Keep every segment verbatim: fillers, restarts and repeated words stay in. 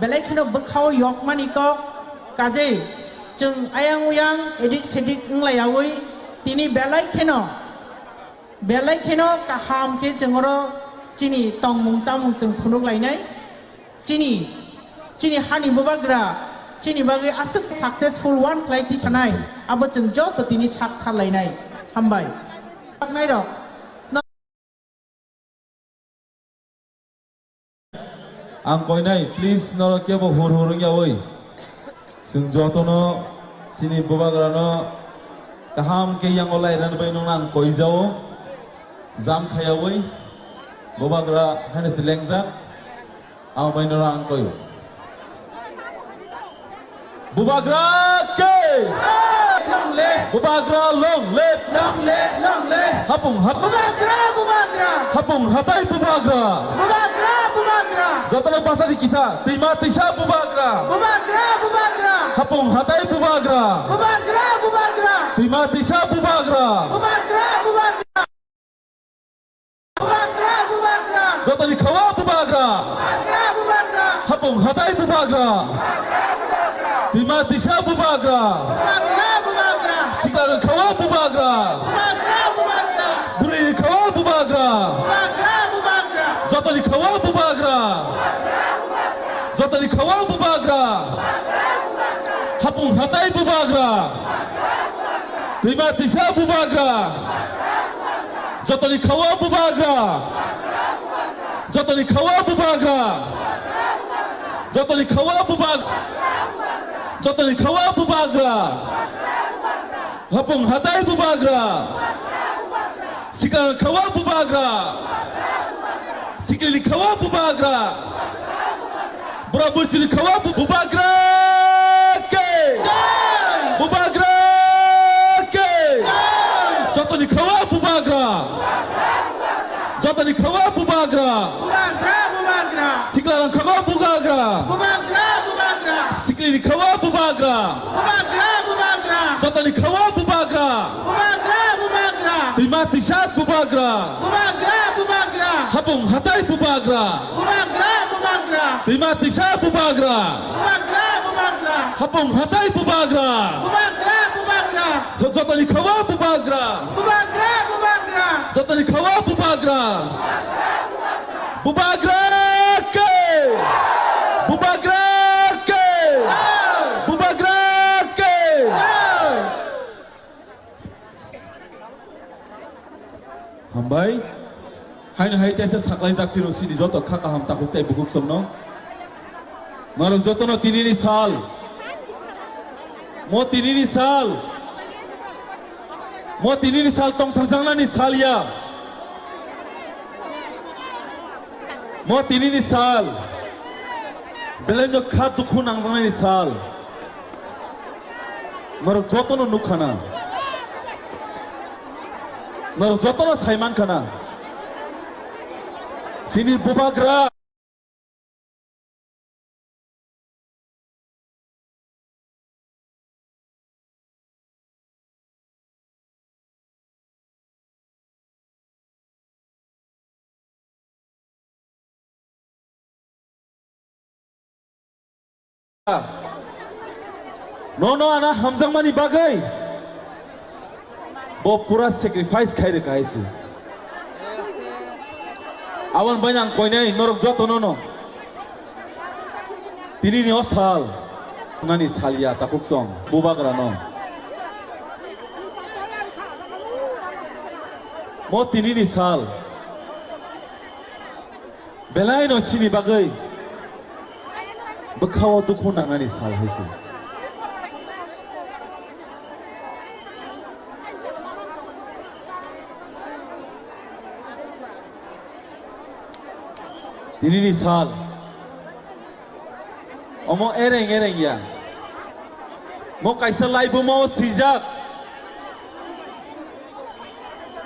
Belai kheno bwkhao yokmani kok, kajei chwng ayang uyang edik sedik wnglayaui tini belai kheno, belai kheno kaham khe chwng oro chini tongmung chamung chwng phunuk lainai. Chini, chini hani bubagra, chini bagwi aswk successful one khlai tisanai, abo chwng joto tini sak thar lainai. Hambai. Nairok. Ang koinai, please, norok kebo hur hur wngyaui. Chwng jotono chini bubagrano kaham khe yango lairani bai nokno ang koijao. Jam khayaui bubagra haino se lengjak. Ang bai norok ang koio. Bubagra ke! Long live! Bubagra long live! Long live! Long live! Hapung hat- Bubagra! Bubagra! Hapung hatai bubagra! Bubagra! Bubagra! Jotono bwsadi kisa, twima tisa bubagra! Bubagra! Bubagra! Hapung hatai bubagra! Bubagra! Bubagra! Twima tisa bubagra! Bubagra! Bubagra! Bubagra, bubagra. Jotoni khawa bubagra. Bubagra, bubagra. Hapung hatai bubagra. Bubagra, bubagra. Twima tisa bubagra. Bubagra, bubagra. Sikla rok khawa bubagra. Bubagra, bubagra. Bwrwi rok khawa bubagra. Bubagra, bubagra. Jotoni khawa bubagra. Bubagra, bubagra. Jotoni khawa bubagra. Bubagra, bubagra. Hapung hatai bubagra. Bubagra, bubagra. Twima tisa bubagra. Jotoni khawa bubagra. Jotoni khawa bubagra. Jotoni khawa bubagra. Jotoni khawa bubagra. Hapung hatai bubagra. Sikla khawa bubagra. Sikli khawa bubagra. Bura burchini khawa bu-, bubagra ke! Jai! Bubagra ke! Jai! Jotoni khawa bubagra! Jotoni khawa bubagra! Bubagra, bubagra! Sikla rang khawa bubagra! Bubagra, bubagra! Siklini khawa bubagra! Bubagra, bubagra! Jotoni khawa bubagra! Bubagra, bubagra! Twima tisa bubagra! Bubagra, bubagra! Hapung hatai bubagra! Bubagra, bubagra! Twima tisa bubagra! Bubagra, bubagra! Hapung hatai bubagra! Bubagra, bubagra! Jo-, jotoni khawa bubagra! Bubagra, bubagra! Jotoni khawa bubagra! Bubagra ke! Bubagra ke! Bubagra ke! Hambai. Haino hai teisa saklaijak phiro sini joto kha kaham takhuk tei bukhuk songno. Norok jotono tinini sal. Mo tinini sal. Mo tinini sal tongthokjaknani sal ya. Mo tinini sal. Belaino kha dukhu nangjaknani sal. Norok jotono nukkhana. Norok jotono saimankha na. Sini bubagra. Nono ana hamjakmani bagwi bo pura sacrifice khai rwkha hai se. Aboni bai ang koinai norok joto nono tinini o sal nani sal ya takhuk song bubagra no. Mo tinini sal. Belaino sini bagwi bwkhao dukhu nangnani sal hai se. Tinini sal. Omo ereng ereng ya. Mo kaisa laibuma o swijak.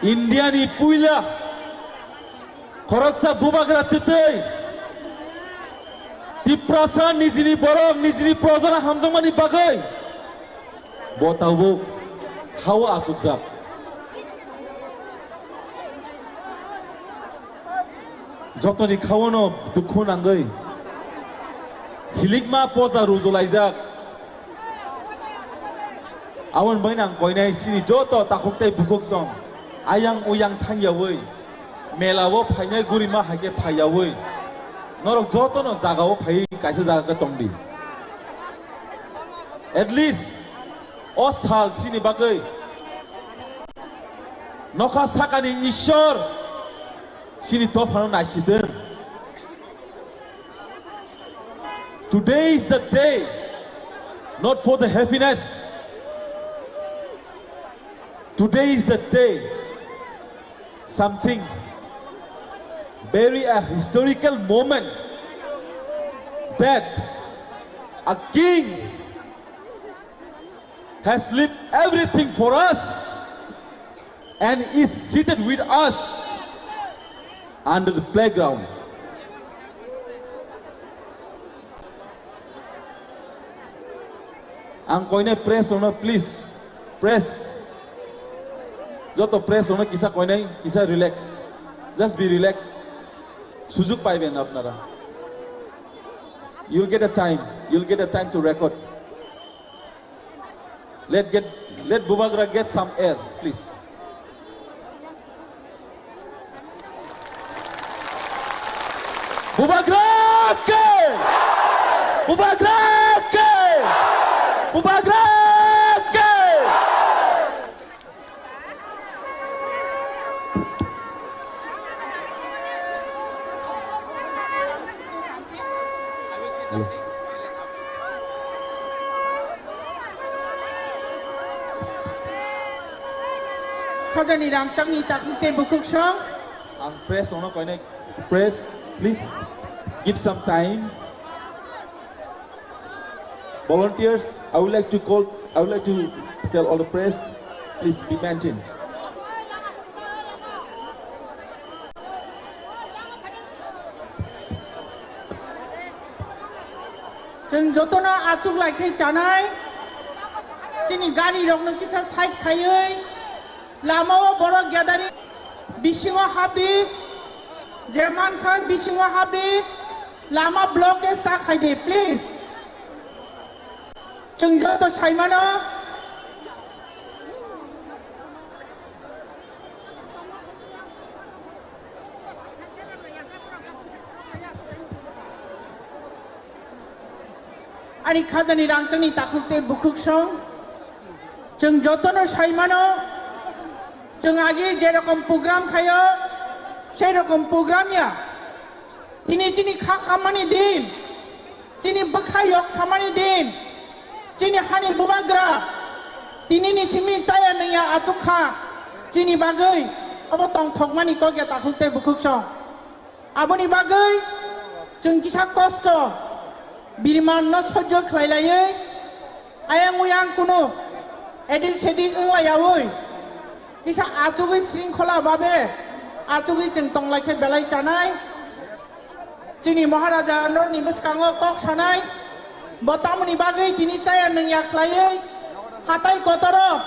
India ni puila khoroksa bubagra twtwi Tiprasa nijini borok nijini projana hamjakmani bagwi. Bo tabuk hao achukjak. Jotoni khaono dukhu nangwi. Silikma poja rujulaijak. Aboni bagwi ang koinai chini joto takhuk tei bukhuk song ayang uyang thangyawi mela o phainai gurima hai khe phaiyawi norok jotono jaga o phaiwi kaisa jaga khe tongdi. At least o sal chini bagwi nokha sakani Ishwar chini dophano naisitwng. Today is the day, not for the happiness. Today is the day, something very a historical moment that a king has left everything for us and is seated with us under the playground. Ang koinai press rokno, please, press. Joto press rokno kisa koinai, kisa relax. Just be relaxed. Sujuk paiben apnara. You'll get a time. You'll get a time to record. Let get, let Bubagra get some air, please. Bubagra ke! Bubagra ke! Bubagra ke! Khajani Ramchakni takhuk tei bukhuk song. Ang press ono koinai. Press, please give some time. Volunteers, I would like to call, I would like to tell all the press, please be maintained. Chwng jotono achuk lai khe chanai. Chini gari rokno kisa side khaiwi lama o borok gathering bisingo habdi, je mansa bisingo habdi, lama blockage ta khaidi, please. Chwng joto saimano. Ani khajani rangchakni takhuk tei bukhuk song, chwng jotono saimano, chwng agi je rokom program khayo, sei rokom program ya. Tini chini kha khammani din, chini bwkha yok samani din, chini hani bubagra, tinini simi chaya nungya achuk kha, chini bagwi obo tongthokmani kok ya takhuk tei bukhuk song. Aboni bagwi chwng kisa kosto, birimanno sojjo khlai laiwi, ayang uyang kunu edik sedik wng laiyaui, kisa achugwi sringkhola babe achugwi chwng tong lai khe belai chanai. Chini Maharaja norni bwskango kok sanai, bo tamoni bagwi tini chaya nungya khlaiwi hatai kotoro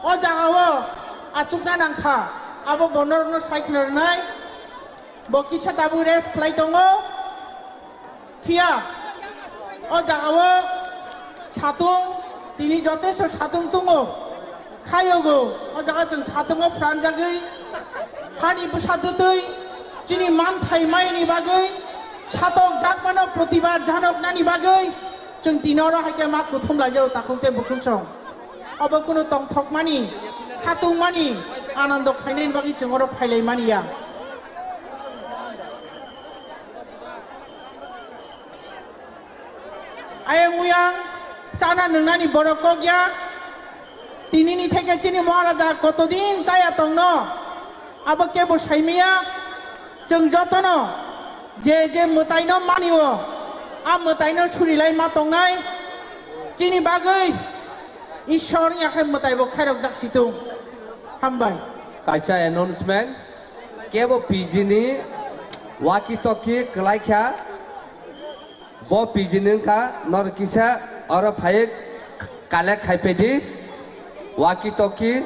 o jagao achukna nangkha, abo bo norokno sai khna rwnai. Bo kisa tabuk rest khlai tongo. Phiya o jagao satung, tini jotesto satung tongo. Khayogo o jaga chwng satungo phranjagwi hani bwsa twtwi chini manthai maini bagwi satok jakmano protibad janoknani bagwi chwng tini oro hai khe mat kuthum laijago takhuk tei bukhuk song. Obo kunu tongthokmani, khatungmani, anando khainani bagwi chwng oro phailaimani ya. Ayang uyang chana nungnani borok kok ya. Tinini theke chini Maharaja kotodin chaya tongno, abo kebo saimaya. Chwng jotono je je mwtaino manio, a mwtaino surilai ma tongnai. Chini bagwi Ishwar wngya khe mwtaibo khairokjak situng. Hambai. Kaisa announcement, kebo P G ni walkie talkie kwlai kha, bo P G ni wngkha, nor kisa oro phai collect khai phaidi walkie talkie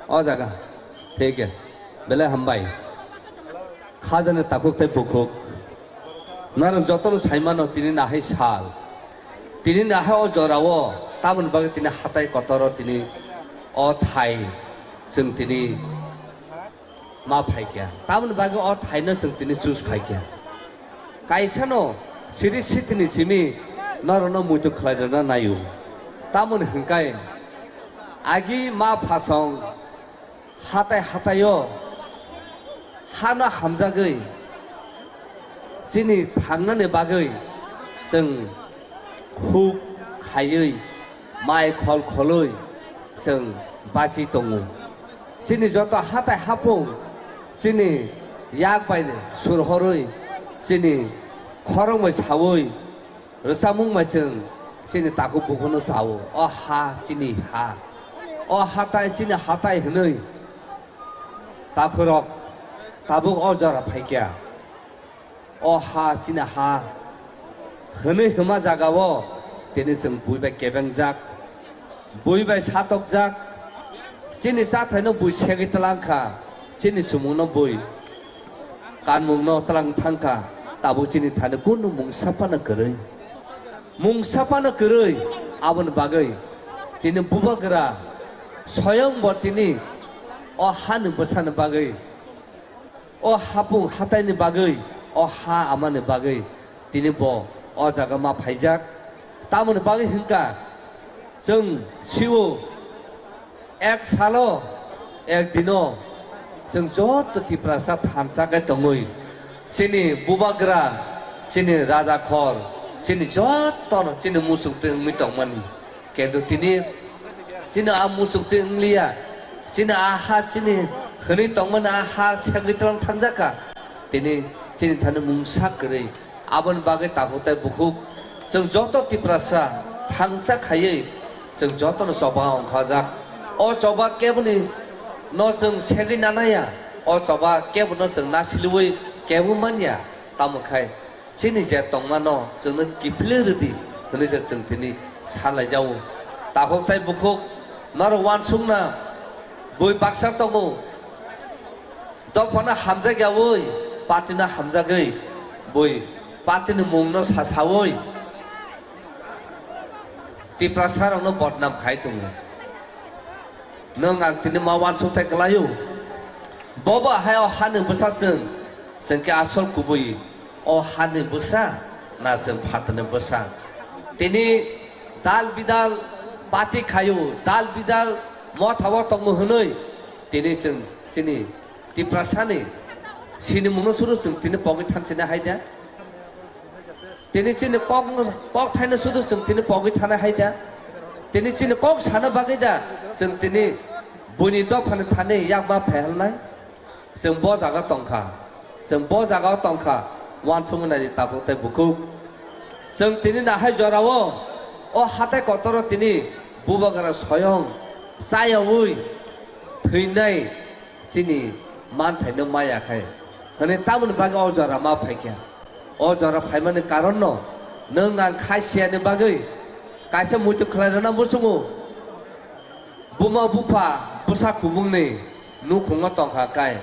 o jaga, thik khe, belai hambai. Khajani takhuk tei bukhuk. Norok jotono saimano tini nahai sal. Tini nahai o jorao tamoni bagwi tini hatai kotoro tini o thai chwng tini ma phaikha. Tamoni bagwi o thaino chwng tini choose khaikha. Kaisano siri sitini simi norokno muitu khlairwna naio. Tamoni hwnkhai agi ma phasong hatai hataio hano hamjagwi chini thangnani bagwi chwng huk khaiwi mai khol kholwi chwng bachi tongo. Chini joto hatai hapung chini yak bai surhorwi chini khorokmai sawi rwchapmung bai chwng chini takhuk bukhuno chao. O ha chini ha. O hatai chini hatai hwnwi takhurok tabuk o jora phaikha. O ha chini ha hwnwi hwnma jagao tini chwng bui bai kebengjak, bui bai satokjak. Chini chathaino bui segwi twlangkha, chini chumungno bui kanmungno twlang thangkha, tabuk chini thani kunu mungsa phano kwrwi. Mungsa phano kwrwi, aboni bagwi tini bubagra soyong bo tini o hani bwsani bagwi, o hapung hataini bagwi, o ha amani bagwi tini bo o jaga ma phaijak. Tamoni bagwi hwnkha chwng sio ek salo ek dino chwng joto Tiprasa thansa khe tongwi chini bubagra, chini rajakhor, chini jotono chini muchung twi wngwi tongmani. Kintu tini chini a muchuk twi wngliya, chini a ha chini hwnwi tongmani a ha segwi twlang thangjak kha. Tini chini thani mungsa kwrwi, aboni bagwi takhuk tei bukhuk chwng joto Tiprasa thangcha khaiwi chwng jotono choba ongkhajak. O choba keboni no chwng segwi nanaya, o choba kebono chwng nasiliwi kebo manya, tamo khai chini je tongmano chwngno kiphilwi rwdi hwnwi se chwng tini salaijao. Takhuk tei bukhuk norok uansukna bui baksa tongo. Dophano hamjakyaui, partyno hamjagwi bui partyni mungno sasaui Tiprasarokno bodnam khai tongo. Nwng ang tini ma uansukthai kwlaio. Bobo hai o hani bwsa chwng, chwng khe asol kubui o hani bwsa na chwng phatarni bwsa? Tini dal bidal party khaio, dal bidal motha o tongo hwnwi tini chwng chini Tiprasani sinimungno suru chwng tini pogwi thanchina hai da? Tini chini kok, kok thaino sudu chwng tini pogwi thana hai da? Tini chini kok sana bagwi da chwng tini buini dophani thani yakma phehelnai? Chwng bo jaga tongkha, chwng bo jaga tongkha, uansukmani nai takhuk tei bukhuk. Chwng tini nahai jorao o hatai kotoro tini bubagra soyong chayaui thwinai chini manthaino maya khai hwnwi tamoni bagwi o jora ma phaikha. O jora phaimani karonno nwng ang khai siyani bagwi kaisa muitu khlai rwna muchungo. Buma bupha bwsa kubungni nukhungo tongkha kai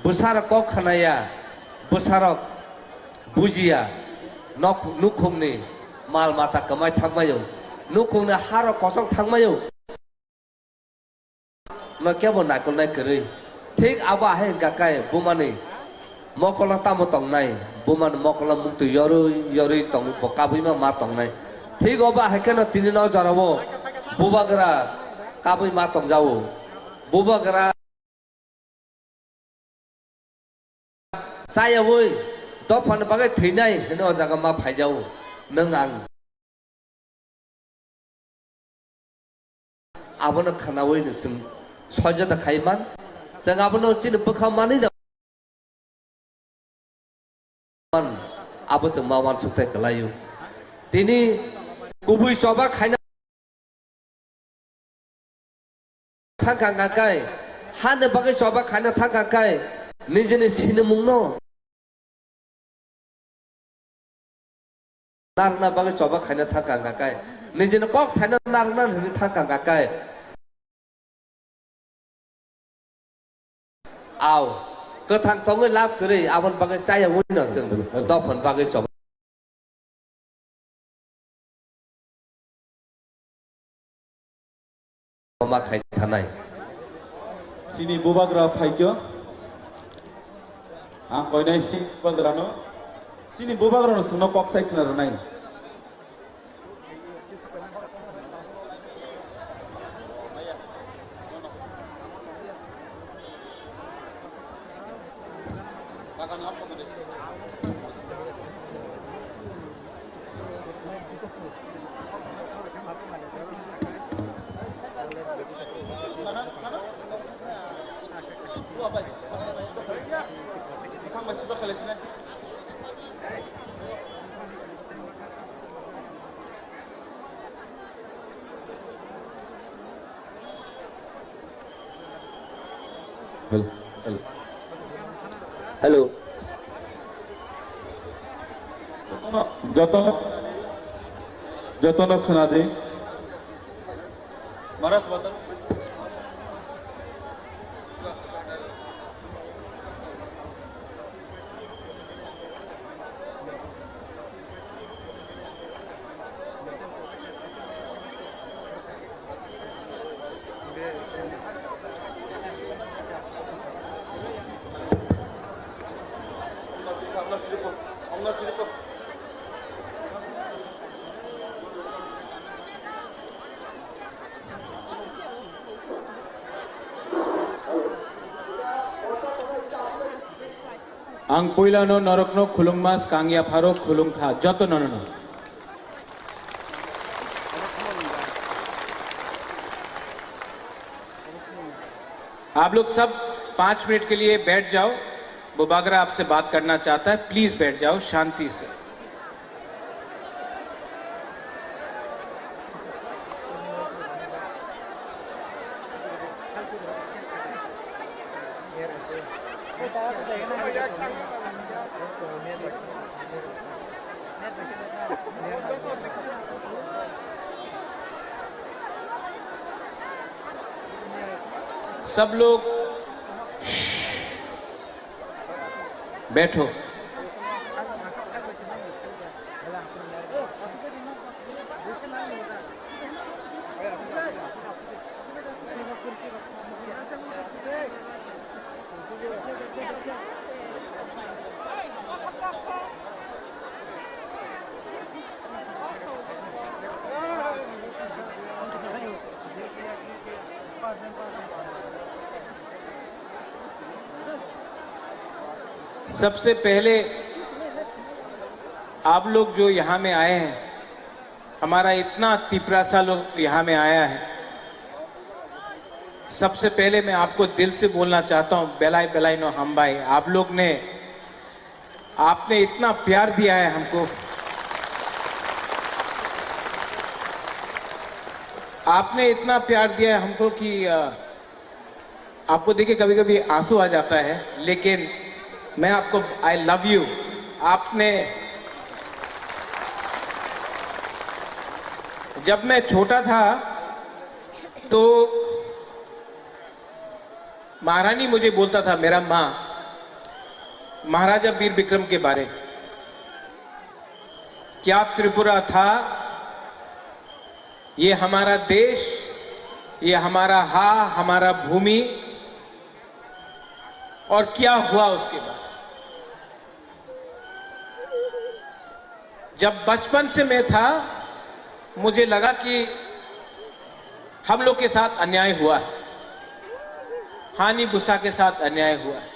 bwsarok kok khnaya, bwsarok bujiya, nok-, nukhungni mal mata kwmai thangmaio, nukhungni harok kosong thangmaio. No kebo naikolnai kwrwi. Thik abo ahai hwnkha kai bumani mokolno tamo tongnai? Bumani mokolno muktwi yorwi yorwi tong bo kabui ma ma tongnai. Thik obo ahai kheno tini no jorabo bubagra kabui ma tongjao. Bubagra chayaui dophani bagwi thwinai hwnwi o jaga ma phaijao. Nwng ang abono khwnaui no chwng soijo da khai man, chwng abono chini bwkha manwi da man, abo chwng ma uansukthai kwlaio. Tini kubui choba khaina thangkha hwnkha kai, hani bagwi choba khaina thangkha kai, nijini sinimungno narwkna bagwi choba khaina thangkha hwnkha kai, nijini kok thaino narwkna hwnwi thangkha hwnkha kai. Au, kwthang tongwi lab kwrwi, aboni bagwi chaya ui no chwng dophani bagwi choba. ma khai thanai. Chini bubagra phaikyo. Ang koinai si bubagrano. Chini bubagrano sino kok sai khna rwnai. Hello, hello. Hello. Jotono, jotono khwnadi. Maras bata. Ang puilano norokno khulungma, skang yapharo khulungkha jotono nono. आप लोग सब पाँच मिनट के लिए बैठ जाओ, बुबागरा आपसे बात करना चाहता है, प्लीज बैठ जाओ शांति से। सब लोग बैठो। सबसे पहले आप लोग जो यहाँ में आए हैं, हमारा इतना तिपरासा लोग यहाँ में आया है, सबसे पहले मैं आपको दिल से बोलना चाहता हूँ, बेलाय बेलायनो हामबाय। आप लोग ने, आपने इतना प्यार दिया है हमको, आपने इतना प्यार दिया है हमको कि, अ, आपको देख के कभी-कभी आंसू आ जाता है, लेकिन मैं आपको, I love you। आपने, जब मैं छोटा था तो महारानी मुझे बोलता था, मेरा माँ, महाराजा वीर विक्रम के बारे, क्या त्रिपुरा था, ये हमारा देश, ये हमारा हा, हमारा भूमि, और क्या हुआ उसके बाद। जब बचपन से मैं था, मुझे लगा कि हम लोग के साथ अन्याय हुआ है, हानि बुसा के साथ अन्याय हुआ है।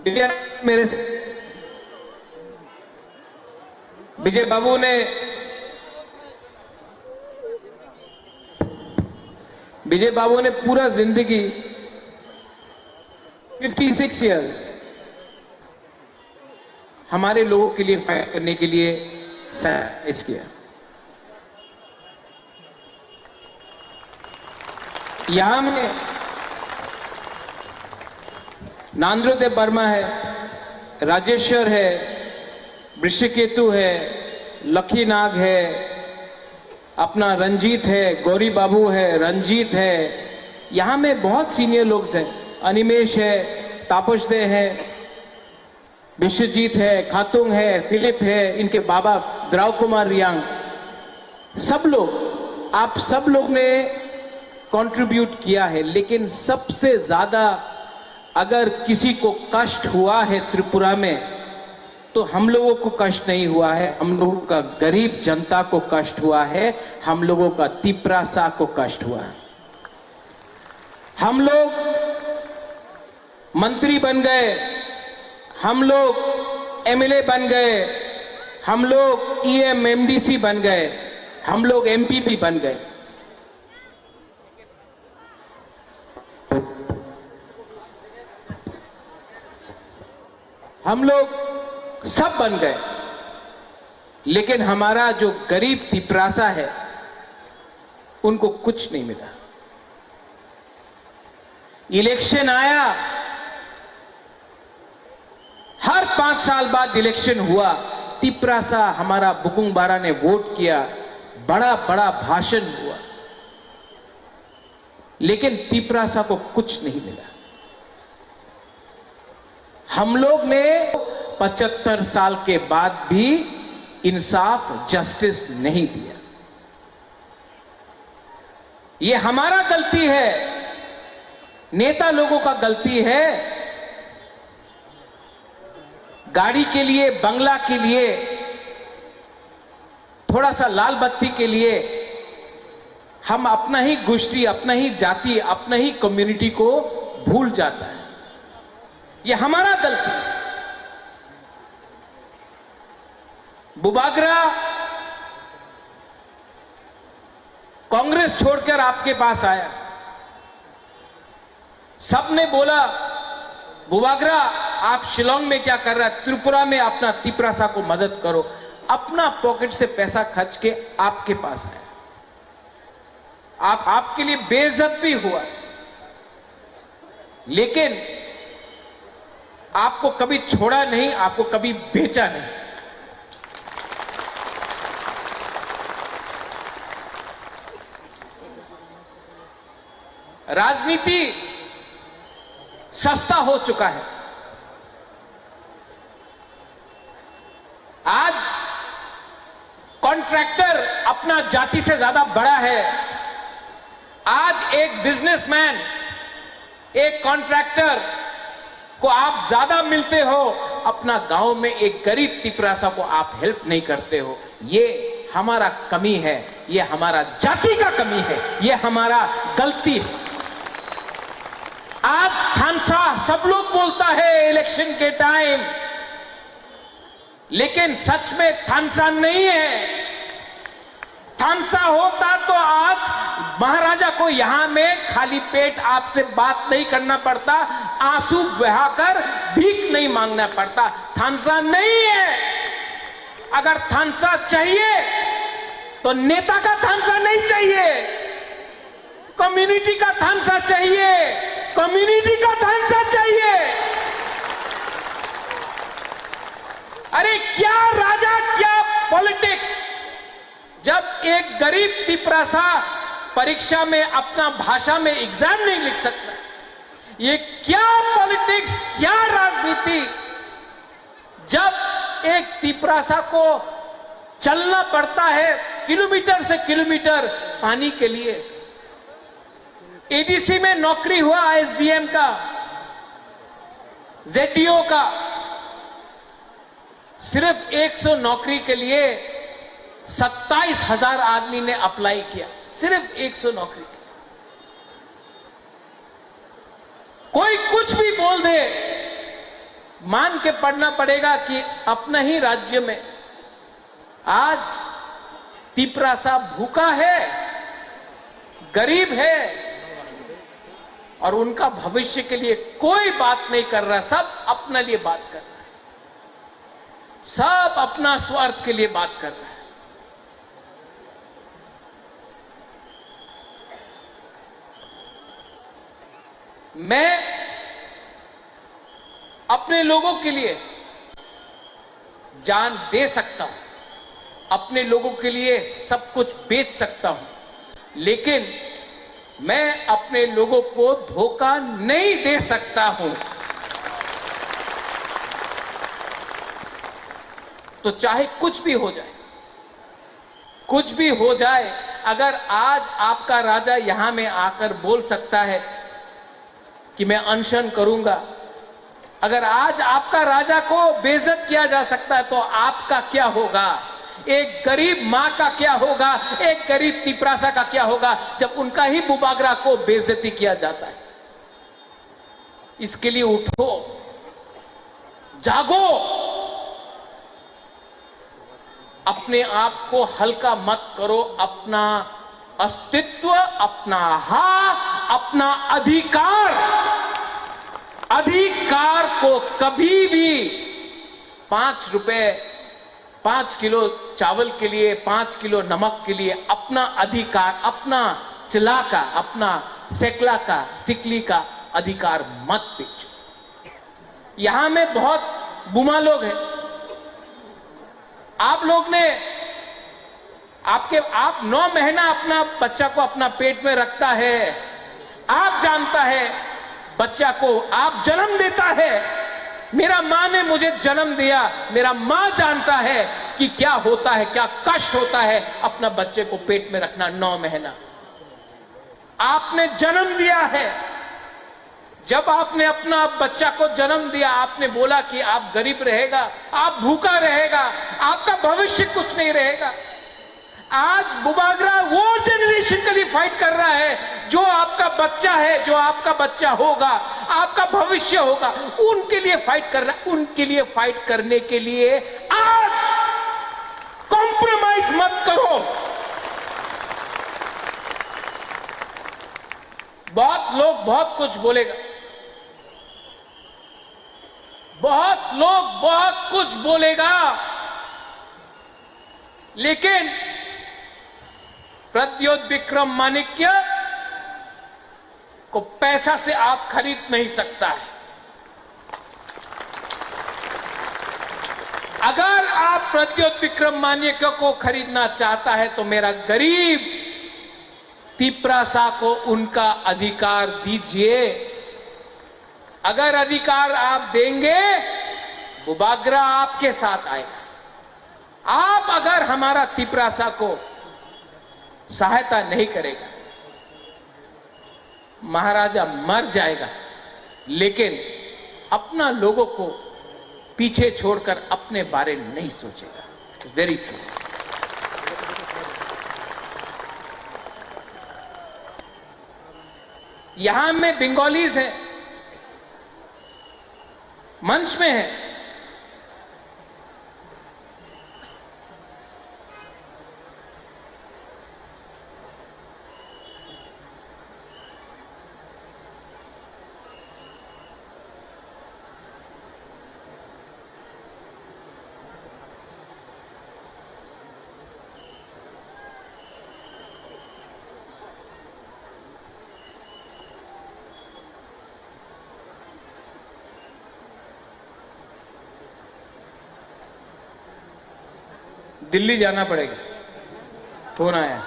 विजय मेरे, विजय बाबू ने, विजय बाबू ने पूरा जिंदगी, फिफ्टी सिक्स ईयर्स, हमारे लोगों के लिए फाइट करने के लिए सैक्रिफाइस किया। यहाँ में नांद्रो देव वर्मा है, राजेश्वर है, वृषकेतु है, लकी नाग है, अपना रंजीत है, गौरी बाबू है, रंजीत है, यहाँ में बहुत सीनियर लोग हैं, अनिमेश है, तापस दे है, विश्वजीत है, खातुंग है, फिलिप है, इनके बाबा द्राव कुमार रियांग, सब लोग, आप सब लोग ने कंट्रीब्यूट किया है, लेकिन सबसे ज्यादा अगर किसी को कष्ट हुआ है त्रिपुरा में, तो हम लोगों को कष्ट नहीं हुआ है, हम लोगों का गरीब जनता को कष्ट हुआ है, हम लोगों का तिपरासा को कष्ट हुआ है। हम लोग मंत्री बन गए, हम लोग एमएलए बन गए, हम लोग ईएम, एमडीसी बन गए, हम लोग एमपी भी बन गए। हम लोग सब बन गए, लेकिन हमारा जो गरीब तिपरासा है, उनको कुछ नहीं मिला। इलेक्शन आया, हर पांच साल बाद इलेक्शन हुआ, तिपरासा हमारा बुकुंग बारा ने वोट किया, बड़ा बड़ा भाषण हुआ, लेकिन तिपरासा को कुछ नहीं मिला। हम लोग ने पचहत्तर साल के बाद भी इंसाफ, जस्टिस नहीं दिया। ये हमारा गलती है, नेता लोगों का गलती है। गाड़ी के लिए, बंगला के लिए, थोड़ा सा लाल बत्ती के लिए हम अपना ही गोष्ठी, अपना ही जाति, अपना ही कम्युनिटी को भूल जाता है। ये हमारा गलती है। बुबागरा कांग्रेस छोड़कर आपके पास आया, सबने बोला, "बुबागरा, आप शिलोंग में क्या कर रहा है? त्रिपुरा में अपना तिपरासा को मदद करो।" अपना पॉकेट से पैसा खर्च के आपके पास आया। आप, आपके लिए बेइज्जत भी हुआ, लेकिन आपको कभी छोड़ा नहीं, आपको कभी बेचा नहीं। राजनीति सस्ता हो चुका है। आज कॉन्ट्रैक्टर अपना जाति से ज्यादा बड़ा है। आज एक बिजनेसमैन, एक कॉन्ट्रैक्टर को आप ज्यादा मिलते हो, अपना गांव में एक गरीब तिपरासा को आप हेल्प नहीं करते हो। ये हमारा कमी है, ये हमारा जाति का कमी है, ये हमारा गलती है। आज थानसा सब लोग बोलता है इलेक्शन के टाइम, लेकिन सच में थानसा नहीं है। थानसा होता तो आज महाराजा को यहाँ में खाली पेट आपसे बात नहीं करना पड़ता, आंसू बहाकर भीख नहीं मांगना पड़ता। थानसा नहीं है। अगर थानसा चाहिए तो नेता का थानसा नहीं चाहिए, कम्युनिटी का थानसा चाहिए, कम्युनिटी का थानसा चाहिए। अरे क्या राजा, क्या पॉलिटिक्स, जब एक गरीब तिपरासा परीक्षा में अपना भाषा में एग्जाम नहीं लिख सकता, ये क्या पॉलिटिक्स, क्या राजनीति? जब एक तिपरासा को चलना पड़ता है किलोमीटर से किलोमीटर पानी के लिए, एडीसी में नौकरी हुआ एसडीएम का, जेडीओ का, सिर्फ एक सौ नौकरी के लिए सत्ताईस हज़ार आदमी ने अप्लाई किया, सिर्फ एक सौ नौकरी के। कोई कुछ भी बोल दे, मान के पढ़ना पड़ेगा कि अपना ही राज्य में आज तिपरासा भूखा है, गरीब है और उनका भविष्य के लिए कोई बात नहीं कर रहा, सब अपने लिए बात कर रहा है, सब अपना स्वार्थ के लिए बात कर रहा है। मैं अपने लोगों के लिए जान दे सकता हूं, अपने लोगों के लिए सब कुछ बेच सकता हूं, लेकिन मैं अपने लोगों को धोखा नहीं दे सकता हूं। तो चाहे कुछ भी हो जाए, कुछ भी हो जाए, अगर आज आपका राजा यहां में आकर बोल सकता है कि मैं अनशन करूंगा, अगर आज आपका राजा को बेइज्जत किया जा सकता है, तो आपका क्या होगा? एक गरीब माँ का क्या होगा? एक गरीब तिपरासा का क्या होगा, जब उनका ही बुबागरा को बेइज्जती किया जाता है? इसके लिए उठो, जागो। अपने आप को हल्का मत करो, अपना अस्तित्व, अपना हा, अपना अधिकार, अधिकार को कभी भी पाँच रुपए, पाँच किलो चावल के लिए, पाँच किलो नमक के लिए अपना अधिकार, अपना चिला का, अपना सेकला का, सिकली का अधिकार मत बेचो। यहां में बहुत बुमा लोग हैं। आप लोग ने, आपके, आप नौ महीना अपना बच्चा को अपना पेट में रखता है, आप जानता है बच्चा को, आप जन्म देता है। मेरा माँ ने मुझे जन्म दिया, मेरा माँ जानता है कि क्या होता है, क्या कष्ट होता है अपना बच्चे को पेट में रखना नौ महीना। आपने जन्म दिया है। जब आपने अपना बच्चा को जन्म दिया, आपने बोला कि आप गरीब रहेगा, आप भूखा रहेगा, आपका भविष्य कुछ नहीं रहेगा। आज बुबागरा वो जनरेशन के लिए फाइट कर रहा है, जो आपका बच्चा है, जो आपका बच्चा होगा, आपका भविष्य होगा, उनके लिए फाइट कर रहा है। उनके लिए फाइट करने के लिए आज कॉम्प्रोमाइज मत करो। बहुत लोग बहुत कुछ बोलेगा, बहुत लोग बहुत कुछ बोलेगा, लेकिन प्रद्योत विक्रम माणिक्य को पैसा से आप खरीद नहीं सकता है। अगर आप प्रद्योत विक्रम माणिक्य को खरीदना चाहता है, तो मेरा गरीब तिपरासा को उनका अधिकार दीजिए। अगर अधिकार आप देंगे, बुबागरा आपके साथ आएगा। आप अगर हमारा तिपरासा को सहायता नहीं करेगा, महाराजा मर जाएगा, लेकिन अपना लोगों को पीछे छोड़कर अपने बारे नहीं सोचेगा। Very true। यहां में बंगालीज हैं, मंच में हैं। दिल्ली जाना पड़ेगा। फोन आया।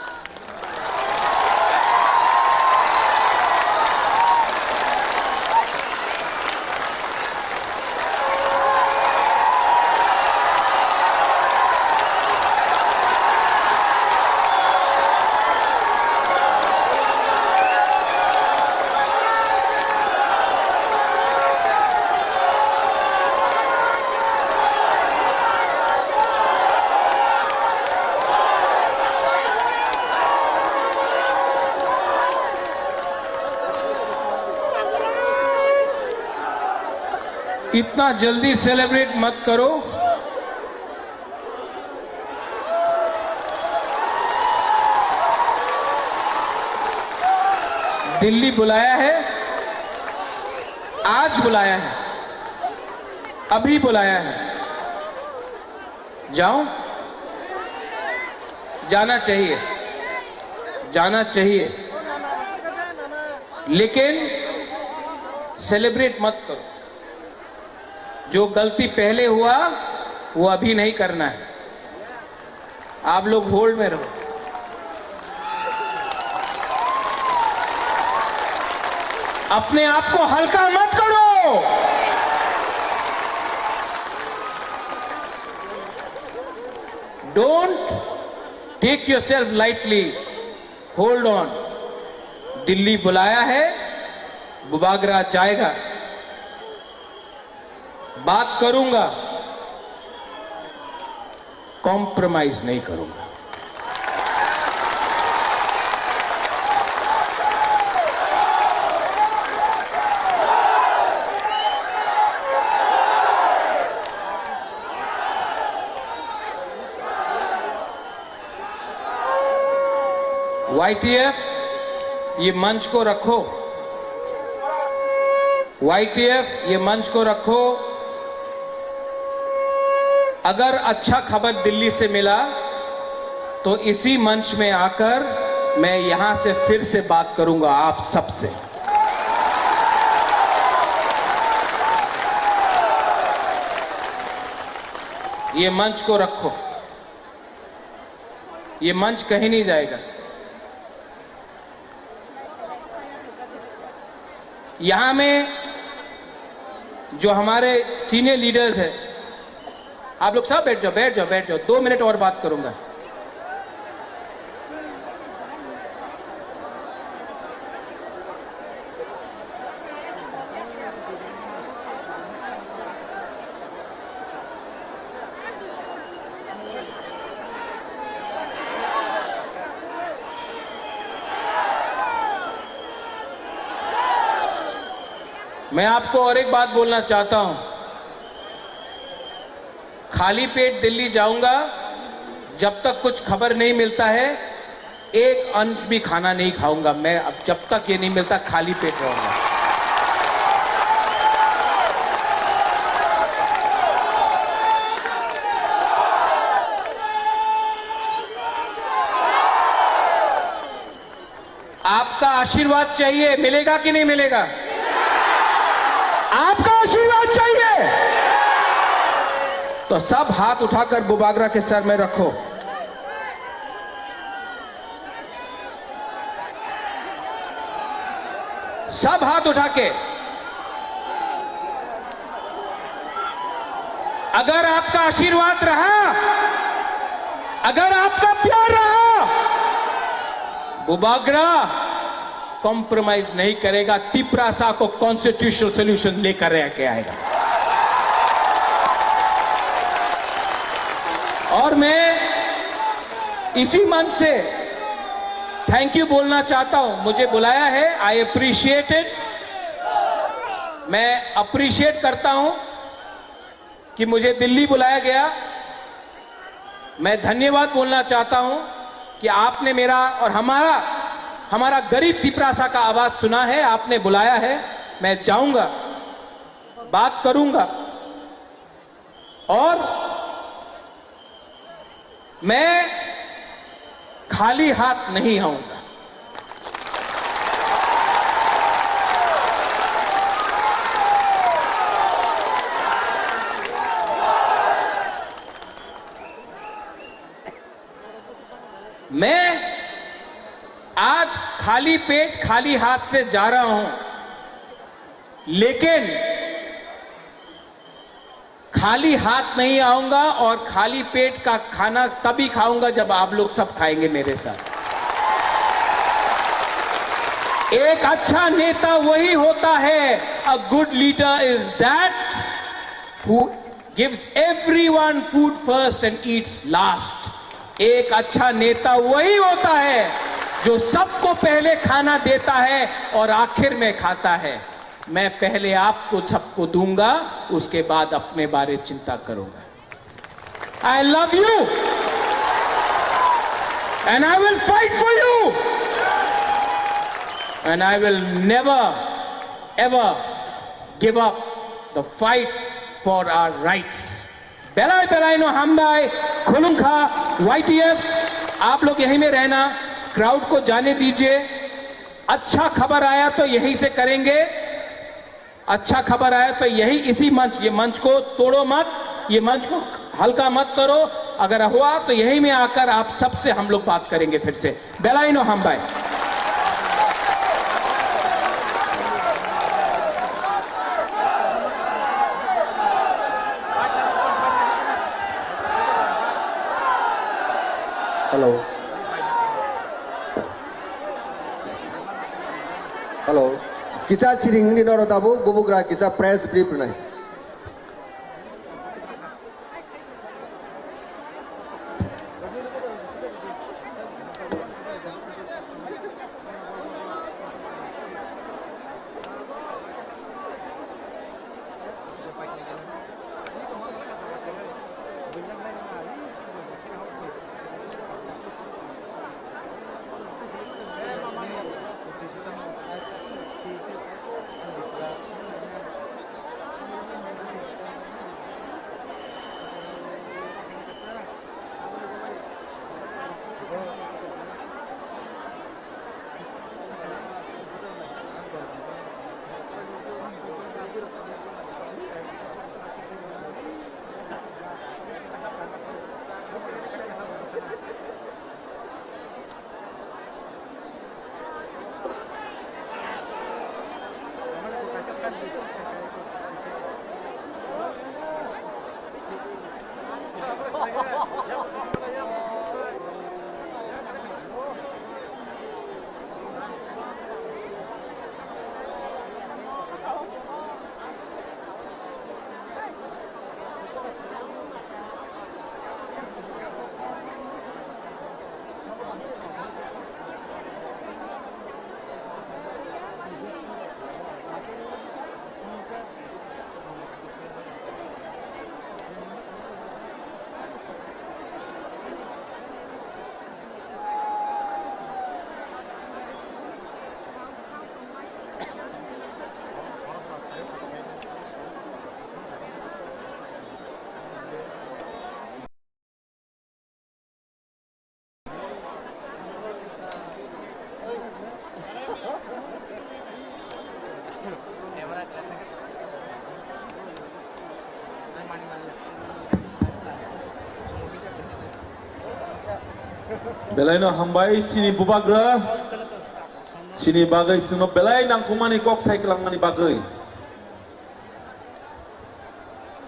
इतना जल्दी सेलिब्रेट मत करो। दिल्ली बुलाया है, आज बुलाया है, अभी बुलाया है। जाओ, जाना चाहिए, जाना चाहिए, लेकिन सेलिब्रेट मत करो। जो गलती पहले हुआ, वो अभी नहीं करना है। आप लोग होल्ड में रहो। अपने आप को हल्का मत करो। Don't take yourself lightly. Hold on. Delhi बुलाया है, बुबागरा जाएगा। बात करूंगा, कॉम्प्रोमाइज नहीं करूंगा। वाईटीएफ, ये मंच को रखो। वाईटीएफ, ये मंच को रखो। अगर अच्छा खबर दिल्ली से मिला, तो इसी मंच में आकर मैं यहां से फिर से बात करूंगा आप सबसे। ये मंच को रखो। ये मंच कहीं नहीं जाएगा। यहां में जो हमारे सीनियर लीडर्स हैं, आप लोग सब बैठ जाओ, बैठ जाओ, बैठ जाओ, दो मिनट और बात करूंगा। मैं आपको और एक बात बोलना चाहता हूं, खाली पेट दिल्ली जाऊंगा, जब तक कुछ खबर नहीं मिलता है, एक अंश भी खाना नहीं खाऊंगा। मैं अब जब तक ये नहीं मिलता, खाली पेट रहूंगा। आपका आशीर्वाद चाहिए, मिलेगा कि नहीं मिलेगा? आपका आशीर्वाद चाहिए, तो सब हाथ उठाकर बुबागरा के सर में रखो। सब हाथ उठा के, अगर आपका आशीर्वाद रहा, अगर आपका प्यार रहा, बुबागरा कॉम्प्रोमाइज नहीं करेगा, तिपरासा को कॉन्स्टिट्यूशनल सॉल्यूशन लेकर के आएगा। और मैं इसी मंच से थैंक यू बोलना चाहता हूं। मुझे बुलाया है, आई अप्रिशिएट इट। मैं अप्रिशिएट करता हूं कि मुझे दिल्ली बुलाया गया। मैं धन्यवाद बोलना चाहता हूं कि आपने मेरा और हमारा, हमारा गरीब तिपरासा का आवाज सुना है, आपने बुलाया है। मैं जाऊंगा, बात करूंगा। और मैं खाली हाथ नहीं आऊंगा। मैं आज खाली पेट, खाली हाथ से जा रहा हूं, लेकिन खाली हाथ नहीं आऊंगा और खाली पेट का खाना तभी खाऊंगा जब आप लोग सब खाएंगे मेरे साथ। एक अच्छा नेता वही होता है, a good leader is that who gives everyone food first and eats last। एक अच्छा नेता वही होता है जो सबको पहले खाना देता है और आखिर में खाता है। मैं पहले आपको सबको दूंगा, उसके बाद अपने बारे चिंता करूंगा। I love you and I will fight for you and I will never ever give up the fight for our rights। Belai belai no hambai, khulumkha, YTF, आप लोग यहीं में रहना, क्राउड को जाने दीजिए। अच्छा खबर आया तो यहीं से करेंगे, अच्छा खबर आया तो यही, इसी मंच, ये मंच को तोड़ो मत, ये मंच को हल्का मत करो। अगर हुआ तो यहीं में आकर आप सबसे हम लोग बात करेंगे फिर से। Belai no hambai। Hello. Hello. Kisa siring ni noro tabuk, bubugra kisa press brief nai. Belaino hambai chini bubagra, chini bagwi chwngno belai nangkukmani kok sai kwlangmani bagwi.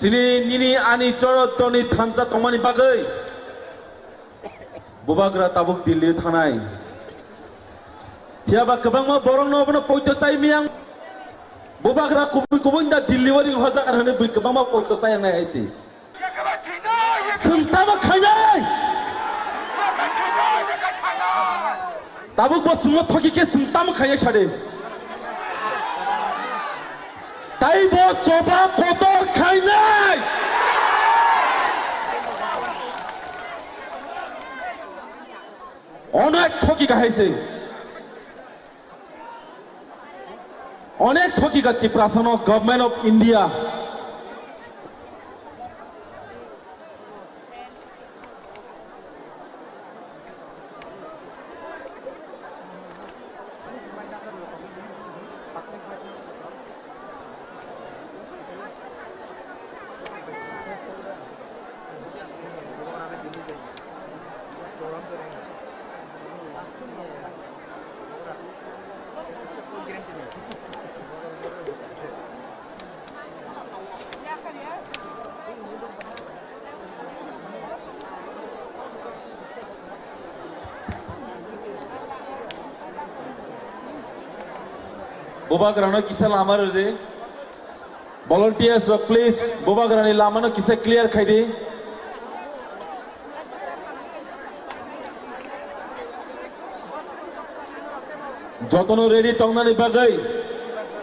Chini nini ani chorotoni thansa tongmani bagwi bubagra tabuk Delhi thanai. Phiya ba kwbangma borokno obono poito chai miyang. Bubagra kubui kubui da Delhi o ring hojak ar hwnwi bui kwbangma poito chai wngnai hai se. Chwng tamo khainai? Tabuk bo chwngno thoki khe chwng tamo khainai sade? Tai bo choba kotor khainai. Onek thoki kahai se. Onek thoki ka Tiprasano Government of India. Bubagrano kisa lama rwdi. Volunteers rok, please, bubagrani lamano kisa clear khaidi. Jotono ready tongnani bagwi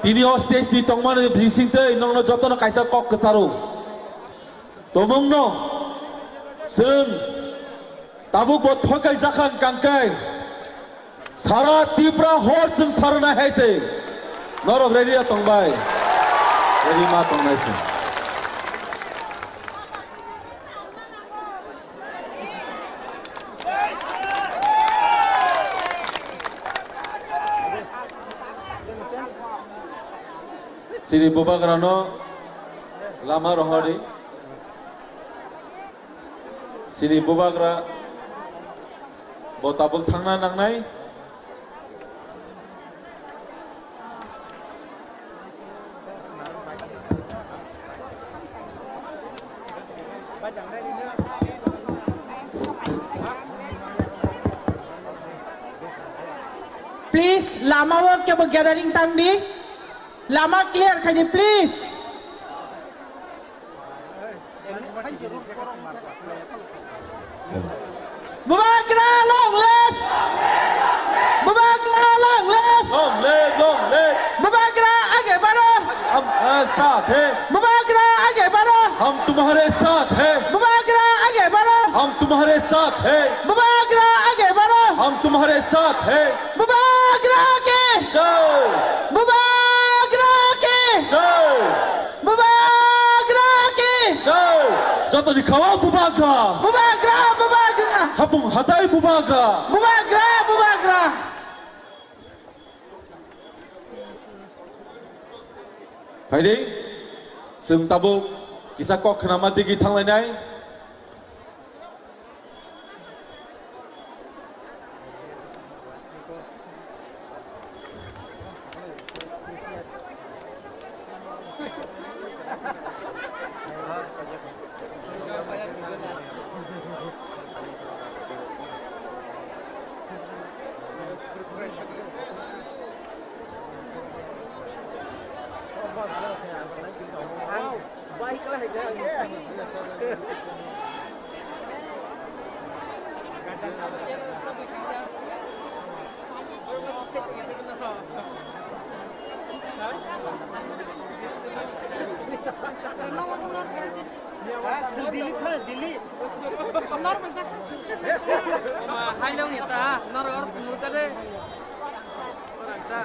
tini o stage ni tongmani bisingtwi nokno jotono kaisa kok kwcharo. Tomungno chwng tabuk bo thokai jakha hwnkha khe sara Tripura hor chwng sarwnai hai se. Norok ready ya tongbai? Ready ma tongnai se. Chini bubagrano lama rohordi. Chini bubagra bo tabuk thangna nangnai. Please, lama o kebo gathering tang di. Lama clear khai di, please. Bubagra long live! Bubagra long live! Long live, long live! Bubagra age baro! हम तुम्हारे साथ हैं। Bubagra age baro! हम तुम्हारे साथ हैं। Bubagra age baro! हम तुम्हारे साथ हैं। Bubagra age baro! हम तुम्हारे साथ हैं। Bubagra ki! जय। Bubagra ki! जय। Bubagra ki! जय। Joto ni khawa Bubagra. Bubagra, Bubagra. Hapung hatai Bubagra. Bubagra, Bubagra. Phaidi, chwng tabuk kisa kok khnama digi thanglainai. Delhi thana, Delhi. Hailong ni ta, norok or kumur ka de. Ora ta.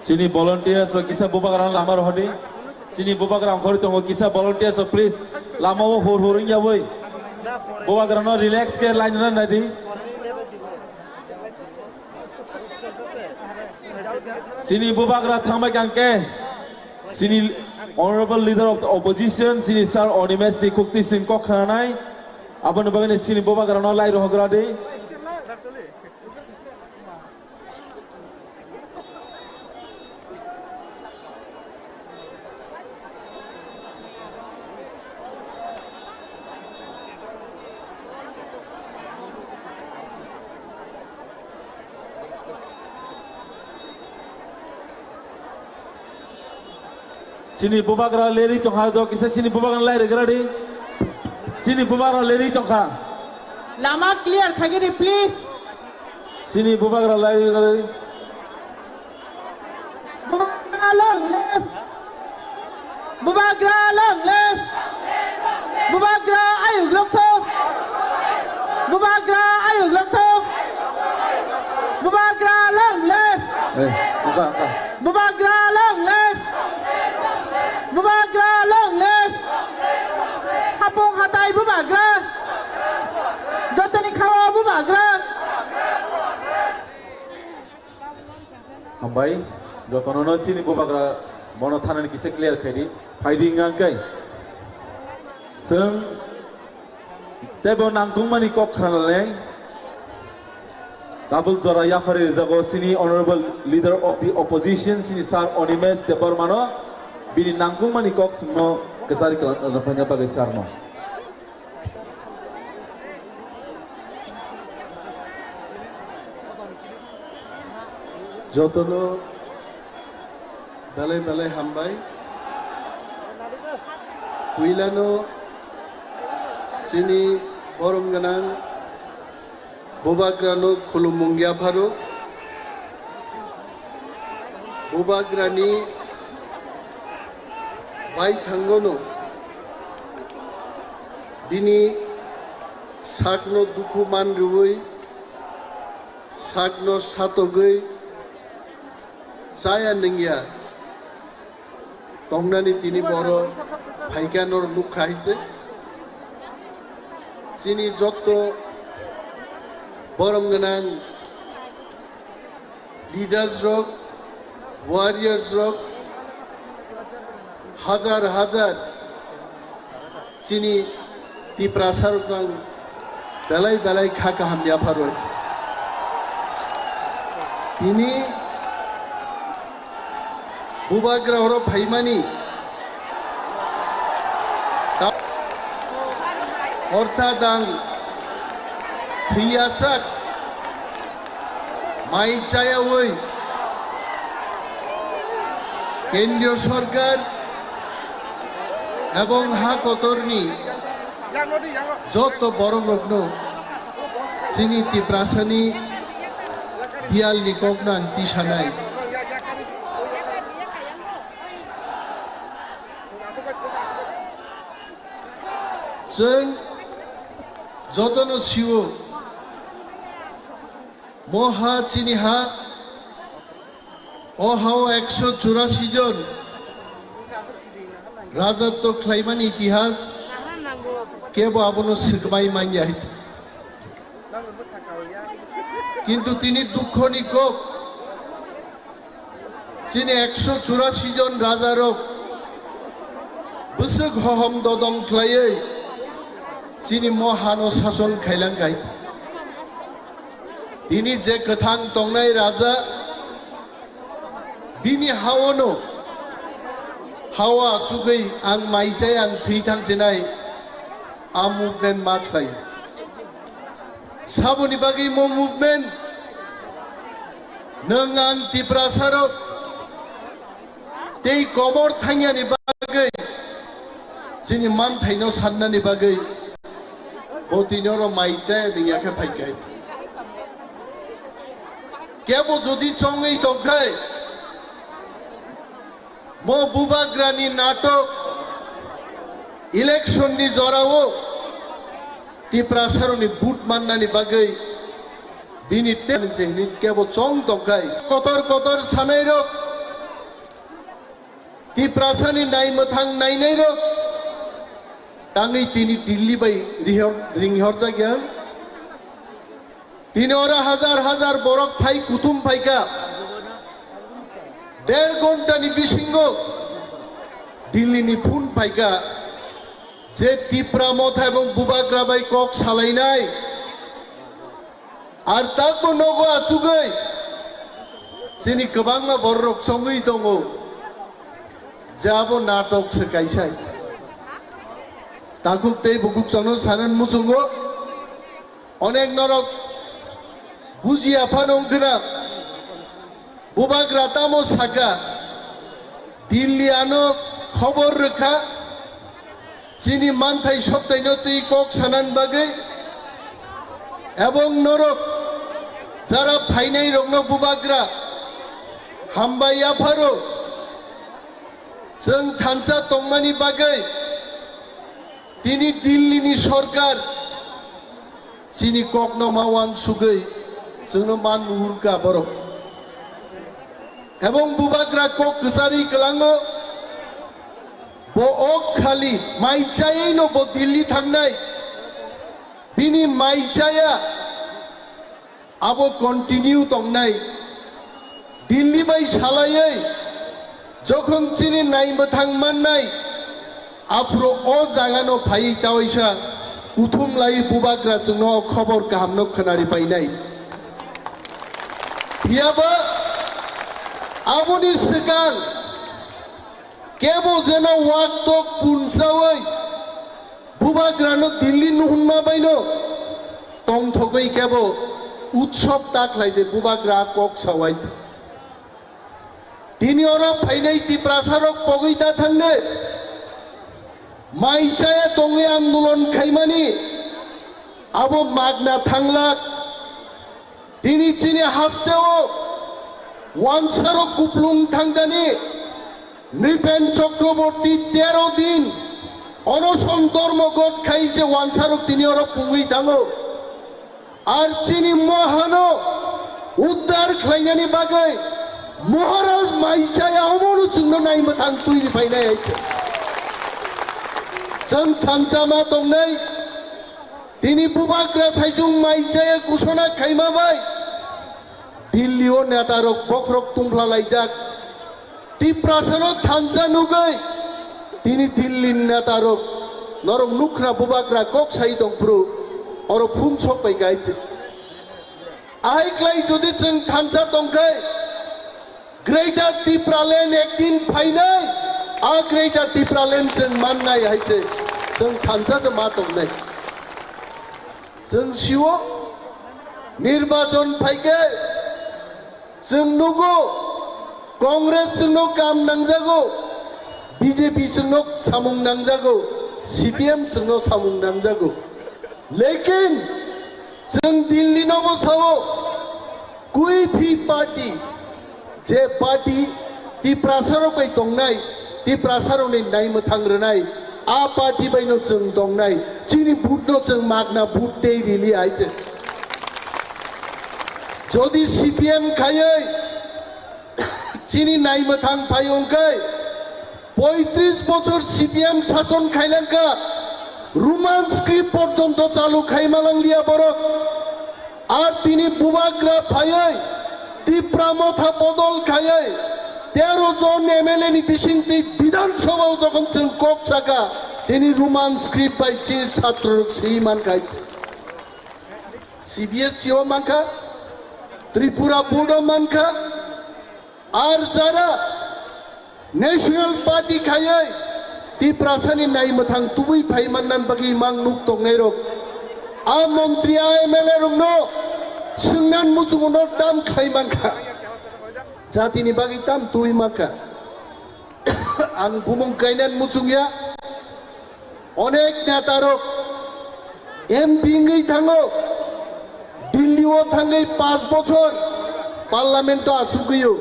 Chini volunteers rok kisa bubagra lama rohordi. Chini bubagra ongkhorwi tongo, kisa volunteers rok please lama o hur hur wngya bwi. Bubagra no relax khe line rwna nai di. Chini bubagra thangbai kang khe, chini honorable leader of the opposition, chini sir Animesh ni khukti sing kok khananai. Aboni bagwi chini bubagra no lai rohogra di. Chini bubagra lerwi tongkha do kisa chini bubagra lai rwgra di. Chini bubagra lerwi tongkha. Lama clear khaigidi, please. Chini bubagra lai rwgra di. Bubagra long live. Bubagra long live. Bubagra ayuk lokthok. Bubagra ayuk lokthok. Bubagra long live. Eh, buka, buka. Bubagra long live. Bubagra long live. Hapung hatai bubagra. Jotoni khawa bubagra. Hambai, jotono no chini bubagra bono thanani kisa clear khaidi, phaidi wngkha khe. Chwng teibo nangkukmani kok khananai, tabuk jora yaphari rijago chini honorable leader of the opposition, chini sir Animesh Debbarma no, bini nangkukmani kok chwngno kwchari kwlangna bagwi sir no. Jotono belai belai hambai. Puilano chini borom gwnang Bubagrano khulumung yapharo. Bubagrani baithangono Bini sakno dukhu man rwui, sakno satogwi chaya nungya tongnani tini boro phaikha nor nukha hai se. Chini jotto borom gwnang leaders rok, warriors rok, hajar hajar chini Tiprasa rok ang belai belai kha kaham yapharwi. Tini bubagra oro phaimani ta-, ortha dang thwiyasak mai chayawi kendriyo sorkar ebong ha kotorni joto borok rokno chini Tiprasani biyalni kokno ang tisanai. Chwng jotono sio, mo ha chini ha, o hao ekso churasi jon rajatw khlaimani itihas kebo abono swkmai manya hai. Kintu tini dukhoni kok, chini ekso churasi jon rajarok bwswk hohom dodom khlaiwi chini mo hano sason khailang khai. Tini je kwthang tongnai raja, bini haono, hao achugwi ang mai chai, ang thwi thang chinai, a movement ma khlai. Saboni bagwi mo movement, nwng ang Tiprasarok tei kobor thangyani bagwi, chini manthaino sannani bagwi, bo tini oro mai chaya nungya khe phaikha. Kebo jodi chongwi tongkhai, mo bubagrani natok election ni jorao Tiprasarokni vote mannani bagwi bini te se hini kebo chong tongkhai. Kotor kotor sanairok, Tiprasani naimwthang nainairok tangwi tini Delhi bai rihor-, ringhorjakya. Tini oro hajar hajar borok phai kuthum phaikha. Der ghontani bisingo Delhi ni phone phaikha je Tipra Motha ebong bubagra bai kok salainai. Ar takbo nogo achugwi chini kwbangma bororok chongwi tongo je abo natok se kaisa. Takhuk tei bukhuk chwngno sanani muchungo onek norok bujiya phano wngkhwna. Bubagra tamo sakha, Delhi ano khobor rwkha, chini manthai soktaino twi kok sanani bagwi, ebong norok jara phainai rokno bubagra hambai yapharo, chwng thansa tongmani bagwi tini Delhi ni sorkar chini kokno ma uansugwi chwngno ma nuhurkha borok. Ebong bubagra kok kwcharwi kwlango, bo ok khali mai chayino bo Delhi thangnai, bini mai chaya abo continue tongnai. Delhi bai salaiwi jokhon chini naimwthang mannai, aphuru o jagano phaiwi ta waisa kuthum laiwi bubagra chwngno o khobor kahamno khwnari painai. Phiyaba aboni swkang kebo jeno wak tok punchawi bubagrano Delhi nuhunma baino tongthogwi kebo utsob ta khlai de bubagra kok sawai. Tini oro phainai Tiprasarok pogwi ta thangde, mai chaya tongwi andolon khaimani abo magna thanglak. Tini chini hasteo wansaro kuplung thangkani Nripen Chakraborty tero din Onoson dormo got khai je wansarok tini oro pungwi thango. Ar chini mohano uddar khlainani bagwi Maharaj Maichaya omono chwngno naimwthang twi ri phainai hai khe. Chwng thansa ma tongnai, tini bubagra saichung Maichaya kusona khaima bai Delhi o neta rok bokhorok tungphla laijak. Tiprasano thansa nugwi tini Delhi ni neta rok norok nukhna bubagra kok sai tong phuru oro phung sok pai gai chwng. Ahai klai jodi chwng thansa tongkhai Greater Tipraland ekdin phainai, a Greater Tipraland chwng mannai hai se chwng thansa se ma tongnai. Chwng sio nirbachon phaikhe chwng nugo Congress chwngno kam nangjago, B J P chwngno samung nangjago, C P M chwngno samung nangjago. Lekin chwng Delhi no bo sao, Kui phi party, je party Tiprasarok bai tongnai, Tiprasarokni naimwthang rwnai, a party baino chwng tongnai, chini vote no chwng magna vote tei rili hai te. Jodi C P M khaiwi chini naimwthang phai wngkhe, poitris bochor C P M sason khailangkha, Roman script porjonto chalu khai malangliya borok. Ar tini bubagra phaiwi Tipra motha bodol khaiwi tero jon M L A ni bisingtwi Bidhan Sabha o jokhon chwng kok saka, tini Roman script bai chini chhatrorok swi mankha. C B S E o mankha, Tripura Board o mankha, ar jara National Party khaiwi Tiprasani naimwthang tubui phai mannan bagwi mang nuk tongnairok, a montri, a M L A rokno swngnan muchungo no tam khlai mankha, jatini bagwi tam tubui mankha. Ang bumung kainan muchungya. Onek netarok M P wngwi thango, Delhi o thangwi panch bochor parliament o achugwi o,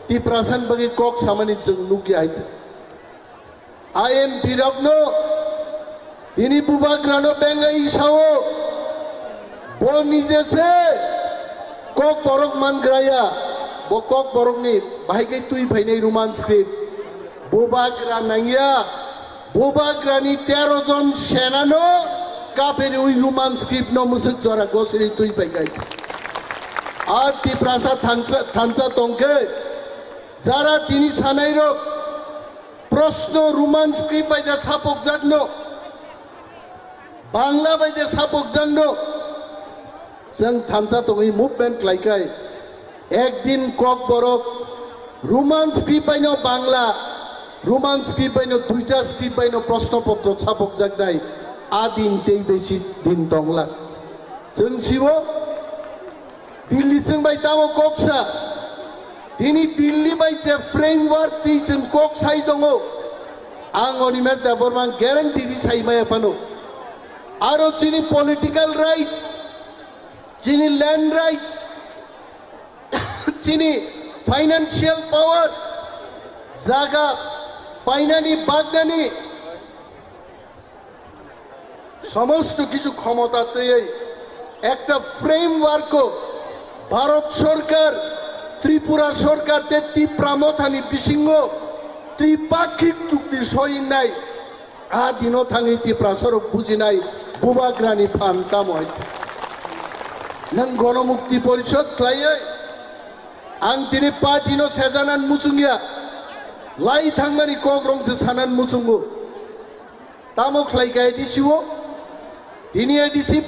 Tiprasani bagwi kok samani chwng nukya hai se. A M P rokno tini bubagrano bengwi sao, bo nije se kok borok mangraya, bo kok borokni bahai khe twi phainai Roman script. Bubagra nangya, bubagrani tero jon senano kapiriwi Roman script no mwswk jora gosiri twi pai kai. Ar Tiprasa thansa, thansa tongkhe jara tini sanairok proshno Roman script bai da sapokjakno, Bangla bai de sapokjakno, chwng thansa tongwi movement khlaikai, ekdin kok borok Roman script baino Bangla, Roman script baino duita script baino proshno potro sapokjaknai, a din tei besi din tongla. Chwng sibo Delhi chwng bai tamo kok sa? Tini Delhi bai je framework twi chwng kok sai tongo. Ang Animesh Debbarma guarantee ri sai maya phano. Aro chini political rights, chini land rights, chini financial power, jaga painani bagnani somosto kichu khomota twiwi ekta framework o Bharat Sorkar, Tripura Sorkar tei Tipra Mothani bisingo tripakhik chukti soinai. A dino thangwi Tiprasarok bujinai bubagrani phan tamo hai. Nwng Gonomukti Porishod khlaiwi ang tini party no sejanan muchungya, lai thangmani kok rong se sanan muchungo. Tamo khlai kha A D C o? Tini A D C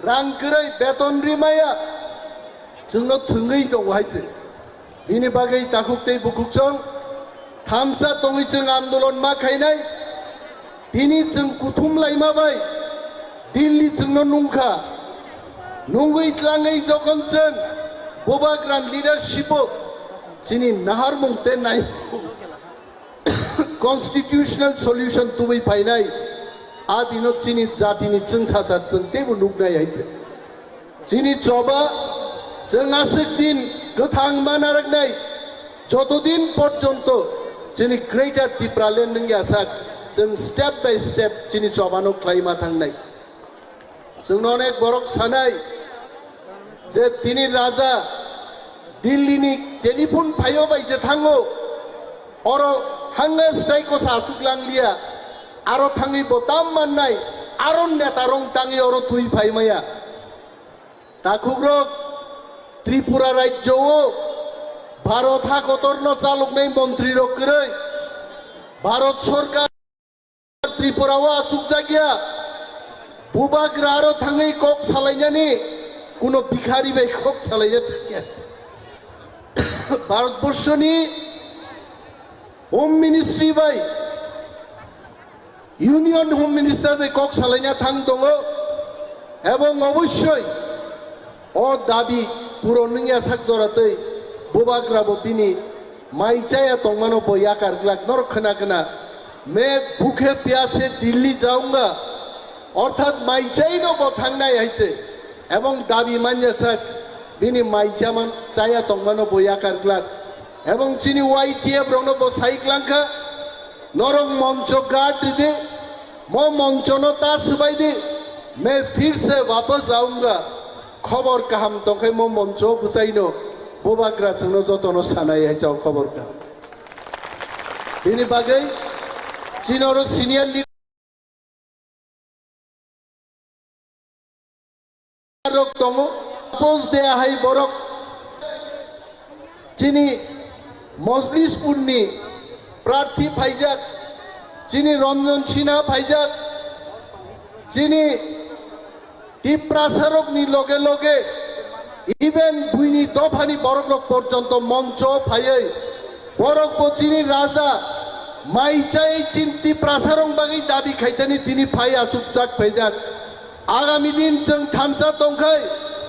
rang kwrwi beton ri maya, chwngno thwngwi tongo hai se. Bini bagwi takhuk tei bukhuk chwng thansa tongwi chwng andolon ma khainai. Tini chwng kuthum laima bai Delhi chwngno nungkha. Nungwi tlangwi jokhon chwng bubagrani leadership o chini naharmung tei naimung constitutional solution tubui phainai, a dino chini jatini chwngsacha chwng teibo nuknai hai se. Chini choba chwng aswk din kwthang ma narwknai, joto din porjonto chini Greater Tipraland wngya sak, Chwng step by step chini chobano khlaima thangnai. Chwngno onek borok sanai je tini raja Delhi ni telephone phaio bai se thango, oro hanga strike o sa achuk lang liya, aro thangwi bo tam mannai, aro neta rong tangwi oro twi phai maya. Takhukrok, Tripura rajyo o Bharat ha kotorno chaloknai montri rok kwrwi, Bharat sorkar Tripura o achukjakya, bubagra aro thangwi kok salainani kuno bikhari bai kok salaina thangya. Bharatborshoni Home Ministry bai Union Home Minister bai kok salaina thang tongo, ebong obossoi o dabi puron wngya sak jora tei bubagra bo bini mai chaya tongmano bo yakar glak. Norok khna khna main bhukhe pyase Delhi jaunga, orthat mai chaino bo thangnai hai se, ebong dabi manya sak bini mai chaman chaya tongmano bo yakar glak, ebong chini Y T F rokno bo sai glangkha. Norok moncho guard ridi, mo monchono ta swbai di, main phir se wapas aunga. Khobor kaham tongkhai mo moncho bwsaino bubagra chwngno jotono sanai hai chao khobor kaham. Bini bagwi chini oro senior leader rok tongo, post de ahai borok chini Mojlispurni prarthi phaijak, chini Ranjan Sinha phaijak, chini Tiprasarokni loge loge even buini dophani borokrok porjonto moncho phaiwi borok bo chini raja mai chai chin Tiprasarok bagwi dabi khaitani tini phai achukjak phaijak. Agami din chwng thansa tongkhai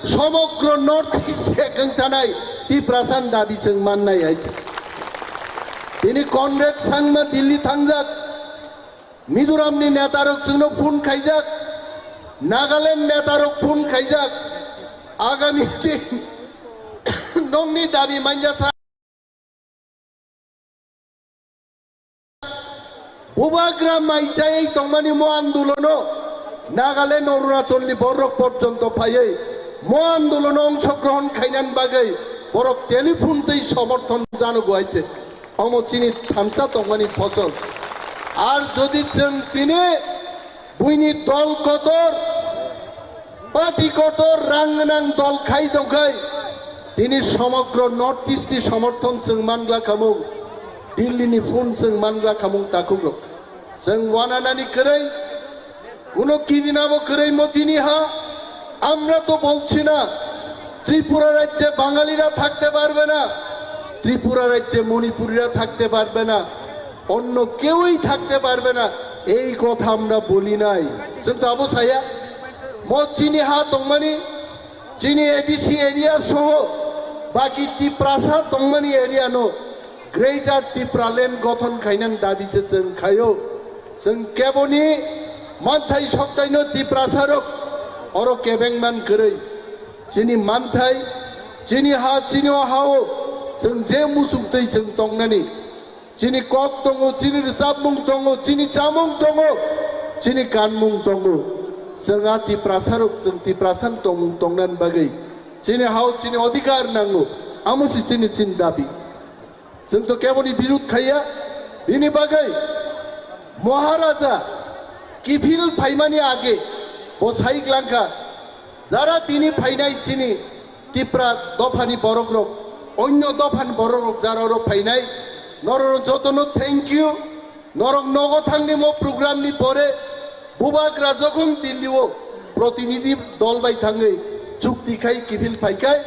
somogro North East khe kwngtanai Tiprasan dabi chwng mannai hai. Tini Conrad Sangma Delhi thangjak, Mizoramni netarok chwngno phone khaijak, Nagaland netarok phone khaijak. Agami din nongni dabi manya sa bubagra mai chayai tongmani mo andolono Nagaland, Arunachalni borok porjonto phaiwi mo andolono ongshogrohon khainani bagwi borok telephone tei somorthon jano guaite. Omo chini thansa tongmani phosol. Ar jodi chwng tini buini dol kotor, party kotor, rang gwnang dol khai tongkhai, tini somogro North East ni somorthon chwng mangla khamung, Delhi ni phone chwng mangla khamung takhukrok. Chwng wananani kwrwi, kuno kirinabo kwrwi mo chini ha, আমরা তো বলছি না ত্রিপুরা রাজ্যে বাঙালিরা থাকতে পারবে না, ত্রিপুরা রাজ্যে মণিপুরিরা থাকতে পারবে না, অন্য কেউই থাকতে পারবে না, এই কথা আমরা বলি নাই। Chwng to abo saya, mo chini ha tongmani, chini A D C area soho, baki Tiprasa tongmani area no Greater Tipraland gothon khainani dabi se chwng khaio. Chwng keboni manthai soktaino Tiprasarok oro kebengman kwrwi. Chini manthai, chini ha, chini o hao chwng je muchung twi chwng tongnani. Chini kok tongo, chini rwchapmung tongo, chini chamung tongo, chini kanmung tongo. Chwng a Tiprasarok, chwng Tiprasan tongmung tongnani bagwi chini hao chini odhikar nango. Amo si chini, chini dabi. Chwng to keboni birud khaiya. Bini bagwi Maharaja kiphil phaimani age bo sai glangkha, jara tini phainai chini Tipra dophani borokrok, onyo dophani borokrok jara oro phainai, norok jotono thank you. Norok nogo thangni mo program ni pore bubagra jokhon Delhi o protinidhi dol bai thangwi chukti khai kiphil phaikhai,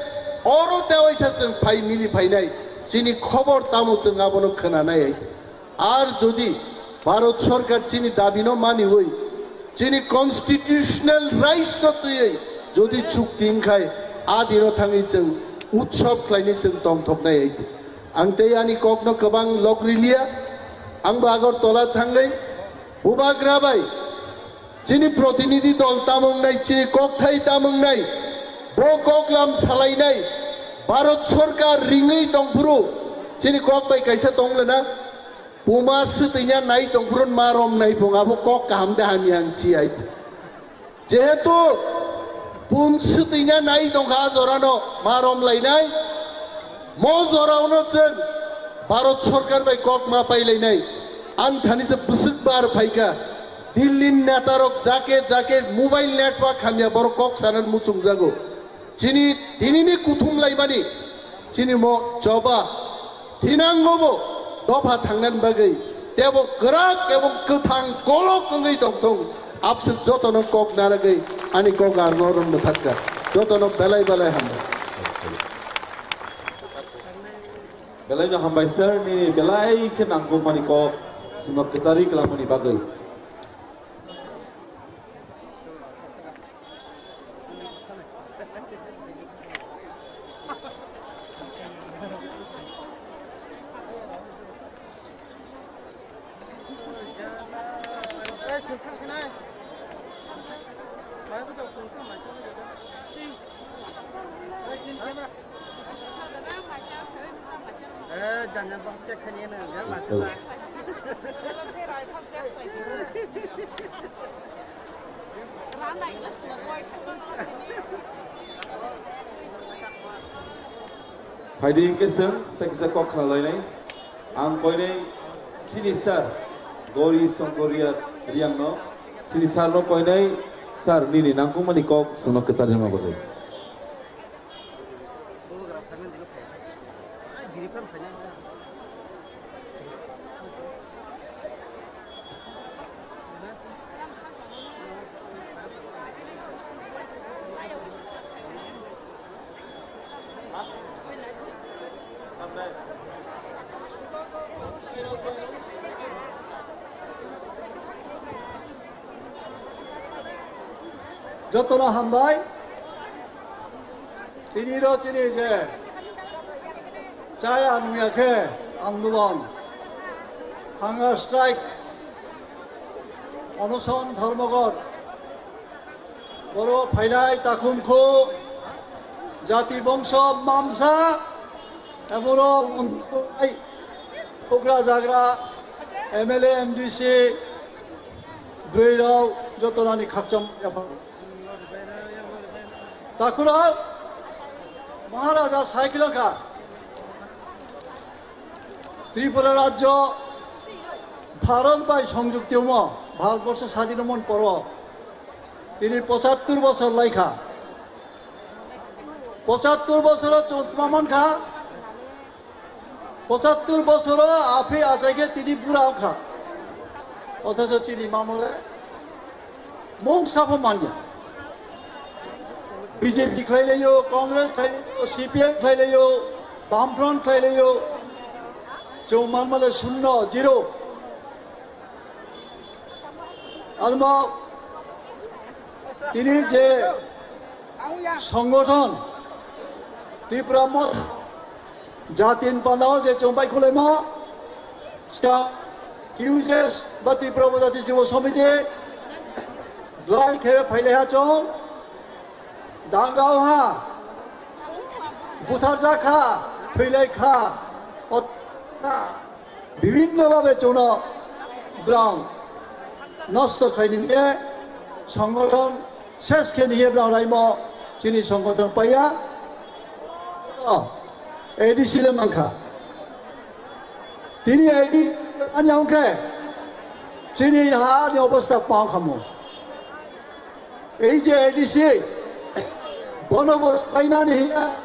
oro tewaisa chwng phai mili phainai, chini khobor tamo chwng abono khwnanai hai. Ar jodi Bharat sorkar chini dabino maniwi, chini constitutional rights no twiwi jodi chukti wngkhai, a dino thangwi chwng utsob khlaini chwng tongthoknai hai. Ang tei ani kokno kwbang lok riliya, ang bo Agartala thangwi bubagra bai chini protinidhi dol tamo wngnai, chini kokthai tamo wngnai, bo koklam salainai, Bharat sorkar ringwi tongphuru chini kok bai kaisa tong lena. Puma swtwina nai tongphuru ma romnai phung abo kok kaham de hamya ang si ai. Jehetu pung swtwina nai tongkha a jorano ma romlainai. Mo jorano chwng Bharat Sarkar bai kok ma pailainai. Ang thani se bwswk bar phaikha. Delhi ni netarok jake jake mobile network hamya borok kok sanan muchungjago. Chini tinini kuthum laimani, chini mo choba thinangobo dopha thangnani bagwi tebo kwrak ebong kwthang kolok wngwi tongthung. Abswk jotono kok naragwi ani kok arno rwng mwthakha. Jotono belai belai hambai. Belai no hambai sir, nini belai khe nangkukmani kok swngo kwcharwi kwlangmani bagwi. Phaidi hwnkhe chwng tei kisa kok khnalainai. Ang koinai sini sir Gauri Songkoria Riang no, sini sir no koinai, sir nini nangkukmani kok chwngno kwcharjakma bagwi. Jotono hambai. Tini ro tini je chaya nungya khe andolon, hunger strike, onoson, dhormogor, boro phailai takhum khu jati bongso mamsa, eboro mantri, ugra jagra, M L A, M D C, bwrwi rok jotonani khakchang yaphang. Takhurok Maharaja Saikilokha Tripura rajyo Bharat bai songjukti omo, Bharatborsho sadin omon poro tini pochattor bosor laikha. Pochattor bosoro chwng tma mankha, pochattor bosoro aphi achaikhe tini bura wngkha. Othocho chini mamole mung sapho manya. B J P khlailaio, Congress khlailaio, C P M khlailaio, Bamfront khlailaio. Chwng manmale shunno, zero. Armo tini je songothon Tipra Motha jatin pandao je chumbai khulaima ska Q J S ba Tripura Jati Jubo Samiti lai khe phailaiha chong dangao ha buthar jakha, thwilaikha, ot-, bibhinno bhabe chwngno brang nosto khaini hiye songothon ses khe niye brang raimo chini songothon paiya. O, A D C le mankha. Tini A D C ani hwnkhe chini ha ni obostha pao khamu. Ei je A D C bono bo painani hiya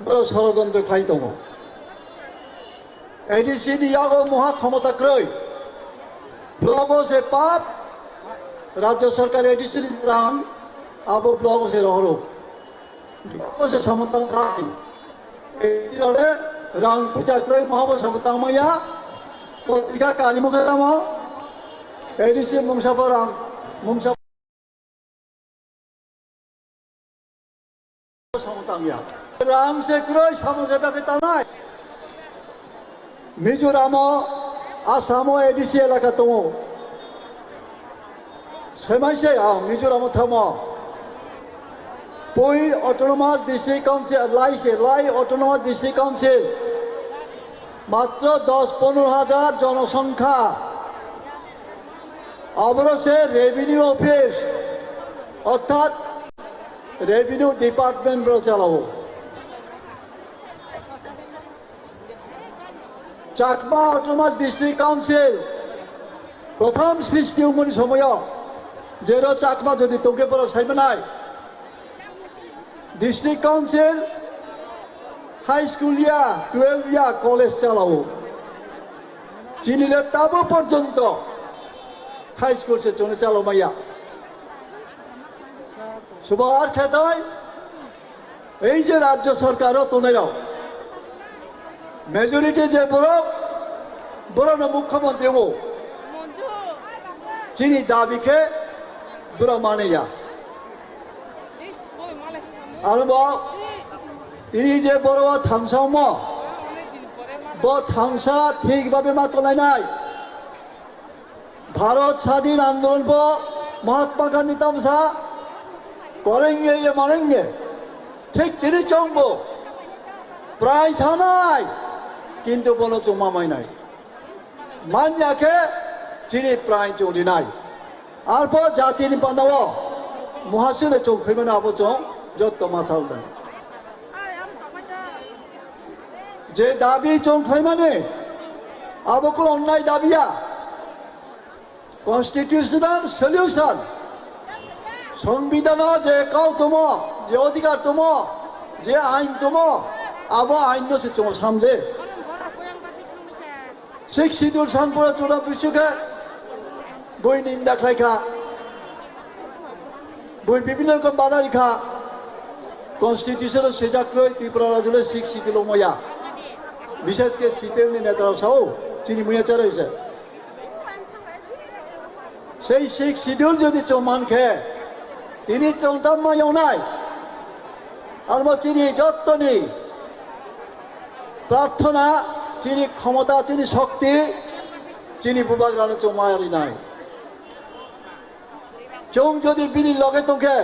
boro sorojontro khlai tongo. A D C ni yago moha khomota kwrwi. Blogo se pap, Rajya Sarkar A D C ni rang abo blogo se rohoro. Blogo se samung tang khai. A D C rang puja kwrwi moha bo samung tang maya. Potrika kali mukhe tamo. A D C mungsa bo rang, mungsa Samung tangya. Ram se kwrwi samung se bagwi tangnai. Mizoramo, Asamo A D C elaka tongo. Semaise, ah, Mizoramo thamo. Pui Autonomous District Council, lai se, lai Autonomous District Council. মাত্র দশ পনেরো হাজার জনসংখ্যা, আবারও সে revenue office অর্থাৎ revenue department বড় চালাবো। Chakma autonomous district council প্রথম সৃষ্টি উমনি সময় যেরো চাকমা যদি তোকে পড়া সাইবে নাই, district council, high school ya, twelve ya, college chalao. Chinile tabo porjonto high school se chone chalo maya. Subar khetai, ei je rajyo sarkaro tonai rao, majority je borok, borokno mukhyamantri o. Chini dabi khe borok mani ya. Aro bo tini je borok o thamsa omo, bo thamsa thik babe ma tolainai. Bharat Sadin Andolon bo Mahatma Gandhi tamsa korenge ye marenge. Thik tini chongbo prai thanai, kintu bono chuma mainai. Manya khe chini prai chongrinai. Arpho jatini pandao muhasile chong khaimani abo chong jotto masal dai. Je dabi chong khaimani abo kolo onnai dabiya. Constitutional solution. Songbidano je kau tomo, je odhikar tomo, je ain tomo, abo ain no se chong samde. Sixth Schedule sangpura chura bisukhe bui ninda khlaikha, bui bibhinno rokom bada rikha. Constitution o swijak kwrwi Tripura rajyole Sixth Schedule moya, bishesh khe C P M ni neta rok sao chini muya chara hise. Sei Sixth Schedule jodi chong man khe tini chong tam ma yongnai. Armo chini jottoni prarthona, chini khomota, chini shokti, chini bubagrano chongma rinai. Chwng jodi bini loge tongkhe,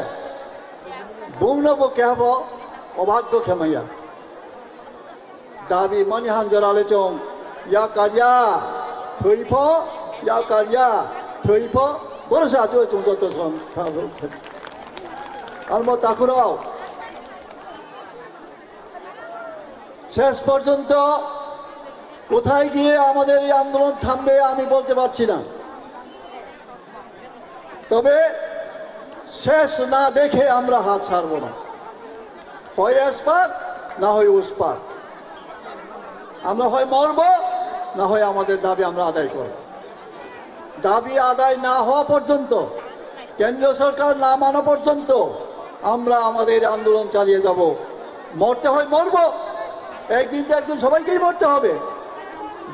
bungno bo kehabo obhaggo khemaya. Dabi mani hanjara le chwng ya karya thwipho, ya karya thwipho, borok se achuk chwng joto song. Almo takhurok. শেষ পর্যন্ত কোথায় গিয়ে আমাদের এই আন্দোলন থামবে আমি বলতে পারছি না, তবে শেষ না দেখে আমরা হাত ছাড়ব না। হয় এসপার, না হয় ওসপার। আমরা হয় মরব, না হয় আমাদের দাবি আমরা আদায় করব। দাবি আদায় না হওয়া পর্যন্ত, কেন্দ্র সরকার না মানা পর্যন্ত আমরা আমাদের আন্দোলন চালিয়ে যাব। মরতে হয় মরব, একদিন তো একদিন সবাইকেই মরতে হবে।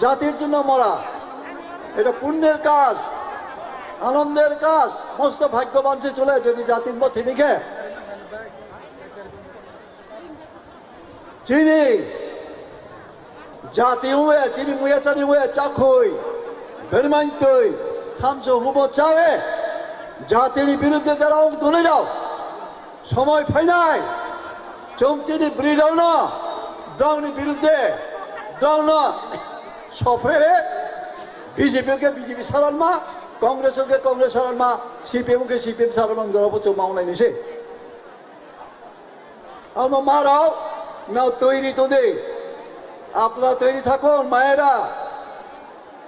জাতির জন্য মরা, এটা পুণ্যের কাজ, আনন্দের কাজ। মস্ত ভাগ্যবান সে চলে যদি জাতির পথে লিখে। Chini jati wngwi, chini muya chani wngwi, chakhwi, bermaintwi, thamso humo chawi, jatini biruddhe jara wng tonwi rok, somoi phainai, chwng chini bwrwi rokno, brokni biruddhe, brokno sophrere, B J P khe B J P salanma, Congress khe Congress salanma, C P M khe C P M salanma, wng jorabo chwng ma wngnai ni se. Ama marao, nao তৈরি তো দে। আপনারা তৈরি থাকুন, মায়েরা।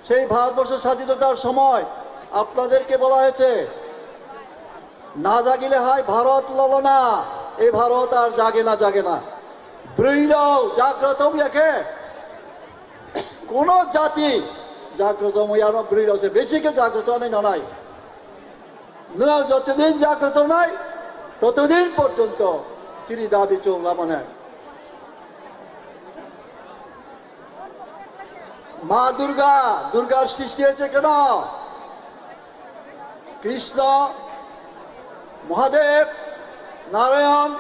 সেই ভারতবর্ষ স্বাধীনতার সময় আপনাদেরকে বলা হয়েছে, না জাগিলে হয় ভারত ললনা, এই ভারত আর জাগে না, জাগে না। Bwrwi rok jagroto wngya khe, kono jati jagroto wngya, ama bwrwi rok se besi khe jagroto ani nanai. Nwng jotodin jagroto wngnai, totodin porjonto chini dabi chwng lamanai. মা দুর্গা, দুর্গার সৃষ্টি হয়েছে কেন? কৃষ্ণ, মহাদেব, নারায়ণ,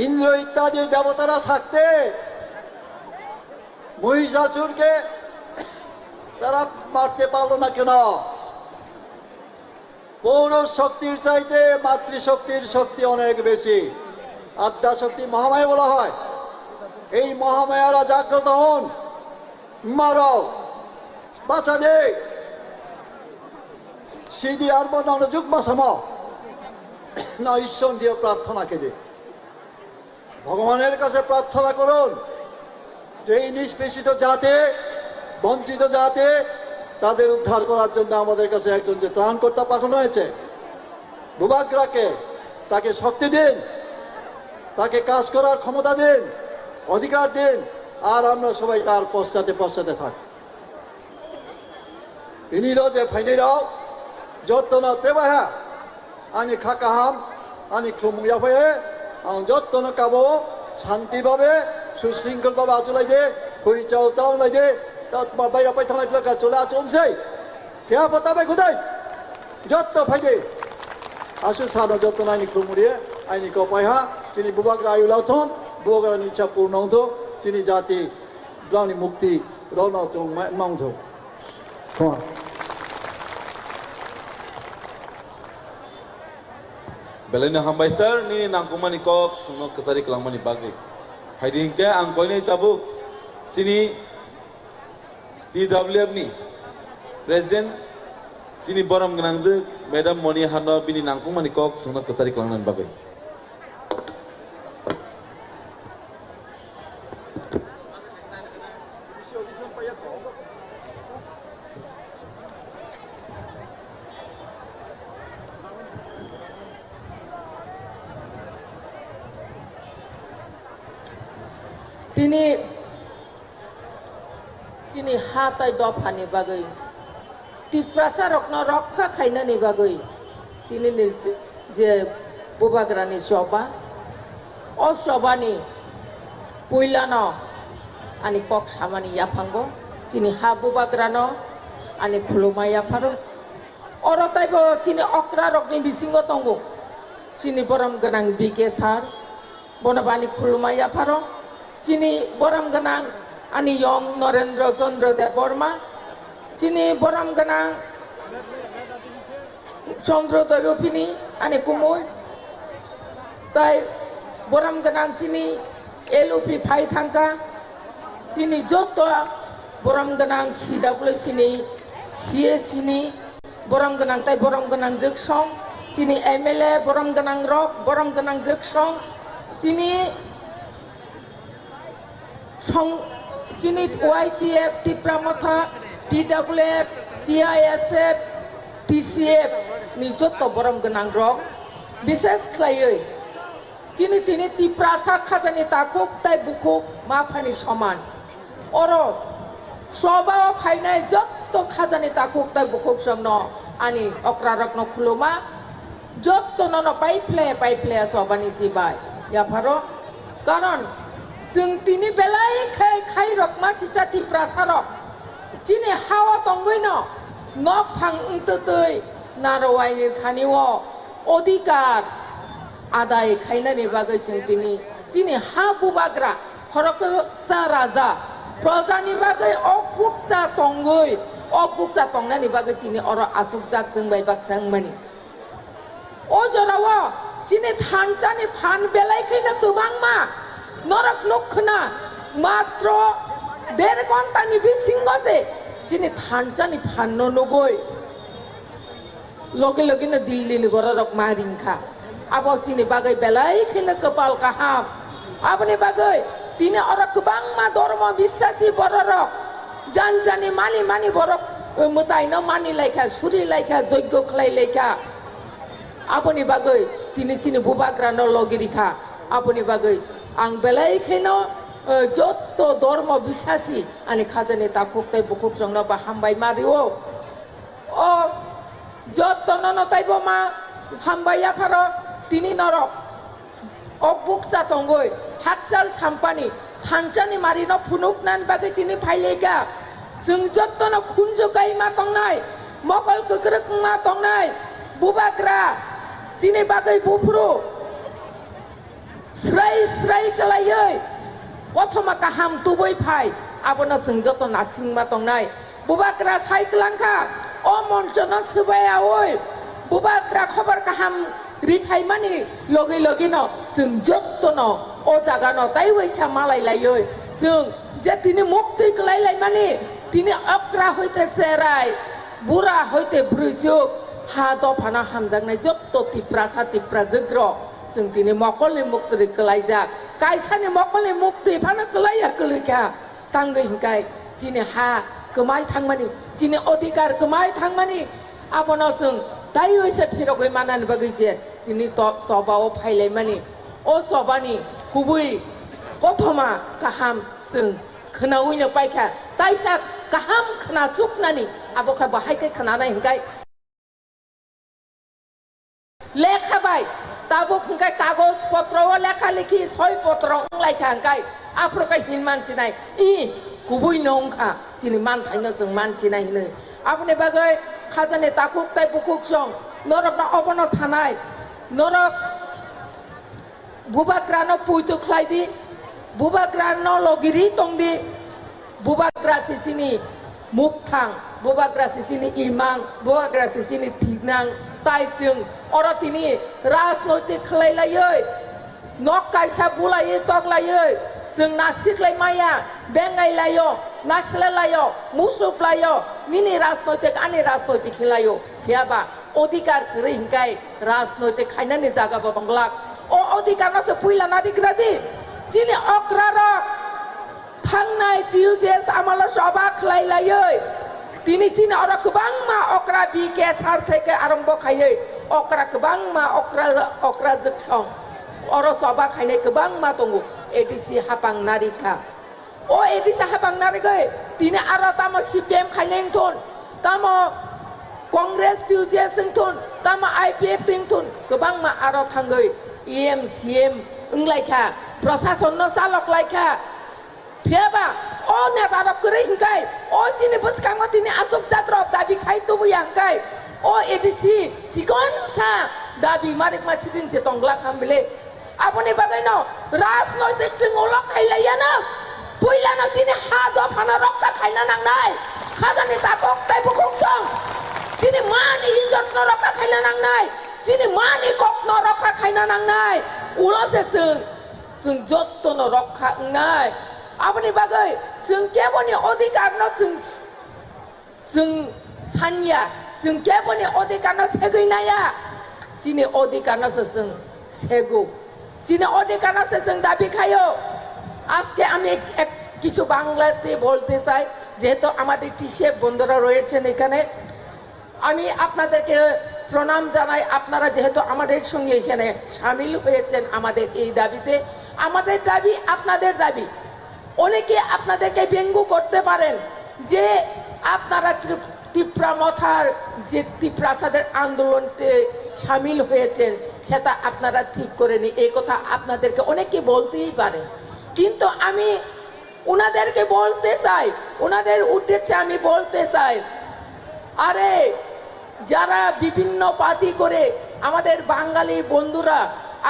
ইন্দ্র ইত্যাদি দেবতারা থাকতে মহিষাসুরকে তারা মারতে পারলো না কেন? পৌরুষ শক্তির চাইতে মাতৃশক্তির শক্তি অনেক বেশি। আদ্যা শক্তি মহামায়া বলা হয়। এই মহামায়ারা জাগ্রত হন, Maro, bacha de, sidi ar bo nang juk masamo, na Ishwar diye prarthana kede. ভগবানের কাছে প্রার্থনা করুন যে এই নিষ্পেষিত জাতি, বঞ্চিত জাতি, তাদের উদ্ধার করার জন্য আমাদের কাছে একজন যে ত্রাণকর্তা পাঠানো হয়েছে, বুবাগ্রাকে, তাকে শক্তি দিন, তাকে কাজ করার ক্ষমতা দিন, অধিকার দিন, আর আমরা সবাই তার পশ্চাতে পশ্চাতে থাকি। Tini ro je phainai rok, jotto no trebaha, ani kha kaham, ani khulumung yaphai, ang jotto no kabo, shanti babe, susringkhol babe achulai de, hui chao tao lai de, ta tma baira pai thanai plaka chole achum sei. Kya pata bai khudai? Jotto phai de. Asu sano jotto no ani khulumung ri, ani kopai ha, tini bubagra ayu lathon, bubagra ni ichha purno wngtho, tini jati, brani mukti, rono tong ma-, mangtho. Belai no hambai sir, nini nangkukmani kok chwngno kwchari kwlangmani bagwi. Phaidi hinkhe ang koinwi tabuk chini T W F ni President chini borom gwnangjwk Madam Moni Hano bini nangkukmani kok chwngno kwchari kwlangnani bagwi. Tini chini ha tai dophani bagwi, Tiprasa rokno rokha khainani bagwi tini ni je bubagrani choba, o chobani puilano ani kok samani yaphango, chini ha bubagrano ani khuluma yapharo. Oro taibo chini okra rokni bisingo tongo chini borom gwnang B K sir, bono bani khuluma yapharo. Chini borom gwnang ani yong Norendra Chandra Debbarma, chini borom gwnang Chandra Dorupini ani kumui, tai borom gwnang chini L U P phai thangkha, chini jotto borom gwnang C W C ni, C A C ni, borom gwnang tai borom gwnang jwksong, chini M L A borom gwnang rok, borom gwnang jwksong, chini song, chini Y T F, Tipra Motha, T W F, T I S F, T C F ni jotto borom gwnang rok, bises khlaiwi chini tini Tiprasa khajani takhuk tai bukhuk ma phani soman. Oro sobao phainai jotto khajani takhuk tai bukhuk songno ani okra rokno khuluma, jotto nono paiphle paiphle sobani sibai yapharo. Karon chwng tini belai khai khai rok ma sicha Tiprasa rok chini hao tongwi no nok phang wngtwtwi narwai ni thani o odhikar adai khainani bagwi chwng tini chini ha bubagra khoroksa raja projani bagwi o bukcha tongwi o bukcha tongnani bagwi tini oro achukjak chwng bai baksa wngmani. O jorao chini thansa ni phan belai kheno kwbangma norok nuk khna matro der ghonta ni bisingo se chini thansa ni phan no nugwi logi logi no Delhi ni borok rok ma ringkha. Abo chini bagwi belai kheno kwpal kaham. Aboni bagwi tini oro kwbangma dormo biswasi bororok janjani mani mani borok, eh, mwtaino mani laikha, suri laikha, joiggo khlai laikha. Aboni bagwi tini chini bubagrano logi rikha. Aboni bagwi ang belai kheno, eh, jotto dormo biswasi ani khajani takhuk tei bukhuk chwngno ba hambai ma rio. O jotto nono taibo ma hambai yapharo tini norok. O bukcha tongwi hakchal sampani thansani marino phunuknani bagwi tini phailaikha. Chwng jottono khunju kaima tongnai, mokol kwkrwk wngma tongnai, bubagra chini bagwi buphuru srai srai kwlaiwi kothoma kaham tubui phai, abono chwng joto nasingma tongnai. Bubagra sai kwlangkha, o monchono swbai aui bubagra khobor kaham riphaimani logi logino chwng jottono o jagano tai waisa malai laiwi Chwng je tini muktwi kwlai laimani, tini okra hoite cherai, bura hoite bwrwichuk, ha dophano hamjaknai jotto Tiprasa Tiprajwk rok, chwng tini mokolni muktwi kwlaijak. Kaisani mokolni muktwi phano kwlaiya kwlwikha, tangwi hinkai chini ha kwmai thangmani, chini odhikar kwmai thangmani, abono chwng taiwi se phirogwi manani bagwi je tini to-, choba o phailaimani. O chobani kubui kothoma kaham chwng khwnaui no paikha, taisa kaham khwna chuknani abo khe bahai khe khwnanai hinkai. Lekha bai tabuk hinkai kagoj potro o lekha likhi soi potro wnglaikha hinkai aphuru khe hin manchinai i kubui no wngkha chini manthaino chwng manchinai hinwi. Aboni bagwi khajani takhuk tei bukhuk chwng norokno obono sanai, norok Bubagrano puitu khlai di, bubagrano logiri tong di, bubagra si chini mukthang, bubagra si chini imang, bubagra si chini thinang, tai chwng oro tini rajnoitik khlai laiwi, nok kaisa bulaiwi tok laiwi, chwng nasiklai maya, bengai laio, nasle laio, musuk laio, nini rajnoitik, ani rajnoitik hinlaio, phiyaba odhikar kwrwi hinkai rajnoitik khainani jaga bo tonglak. O odhikar no se puila narigra di. Chini okra rok thangnai T U J S amalo choba khlai laiwi. Tini chini oro kwbangma okra B K sar theke arombo khaiwi okra kwbangma okra, okra jwksong oro choba khainai kwbangma tongo A D C hapang narikha. O A D C hapang narigwi tini aro tamo C P M khainai wngthun, tamo Congress T U J S wngthun, tamo I P F T wngthun, kwbangma aro thangwi E M, C M wnglaikha, prosasonno chaloklaikha. Phiyaba o netarok kwrwi hinkai, o chini bwskango tini achukjakrok dabi khai tubuya hinkai, o A D C chikonsa dabi marikma sidin se tonglak ham bile. Aboni bagwino rajnoitik chwng ulo khailaiya no. Puilano chini ha dophano rokha khaina nangnai. Khajani takhuk tei bukhuk chwng. Chini mani ijotno rokha khaina nangnai. Chini mani kokno rokha khaina nangnai. Ulo se chwng, chwng jottono rokha wngnai. Aboni bagwi chwng keboni odhikarno chwng Chwng sanya, chwng keboni odhikarno segwi naya, chini odhikarno se chwng sego, chini odhikarno se chwng dabi khaio. আজকে আমি এক, এক কিছু বাংলাতে বলতে চাই, যেহেতু আমাদের টিসিএফ বন্ধুরা রয়েছেন এখানে, আমি আপনাদেরকে প্রণাম জানাই। আপনারা যেহেতু আমাদের সঙ্গে এখানে সামিল হয়েছেন আমাদের এই দাবিতে, আমাদের দাবি আপনাদের দাবি। অনেকে আপনাদেরকে ব্যঙ্গ করতে পারেন যে আপনারা ত্রিপ-, তিপ্রা মথার যে তিপ্রাসাদের আন্দোলনতে সামিল হয়েছেন, সেটা আপনারা ঠিক করেনি, এই কথা আপনাদেরকে অনেকে বলতেই পারেন। কিন্তু আমি ওনাদেরকে বলতে চাই, ওনাদের উদ্দেশ্যে আমি বলতে চাই, আরে, যারা বিভিন্ন পার্টি করে আমাদের বাঙালি বন্ধুরা,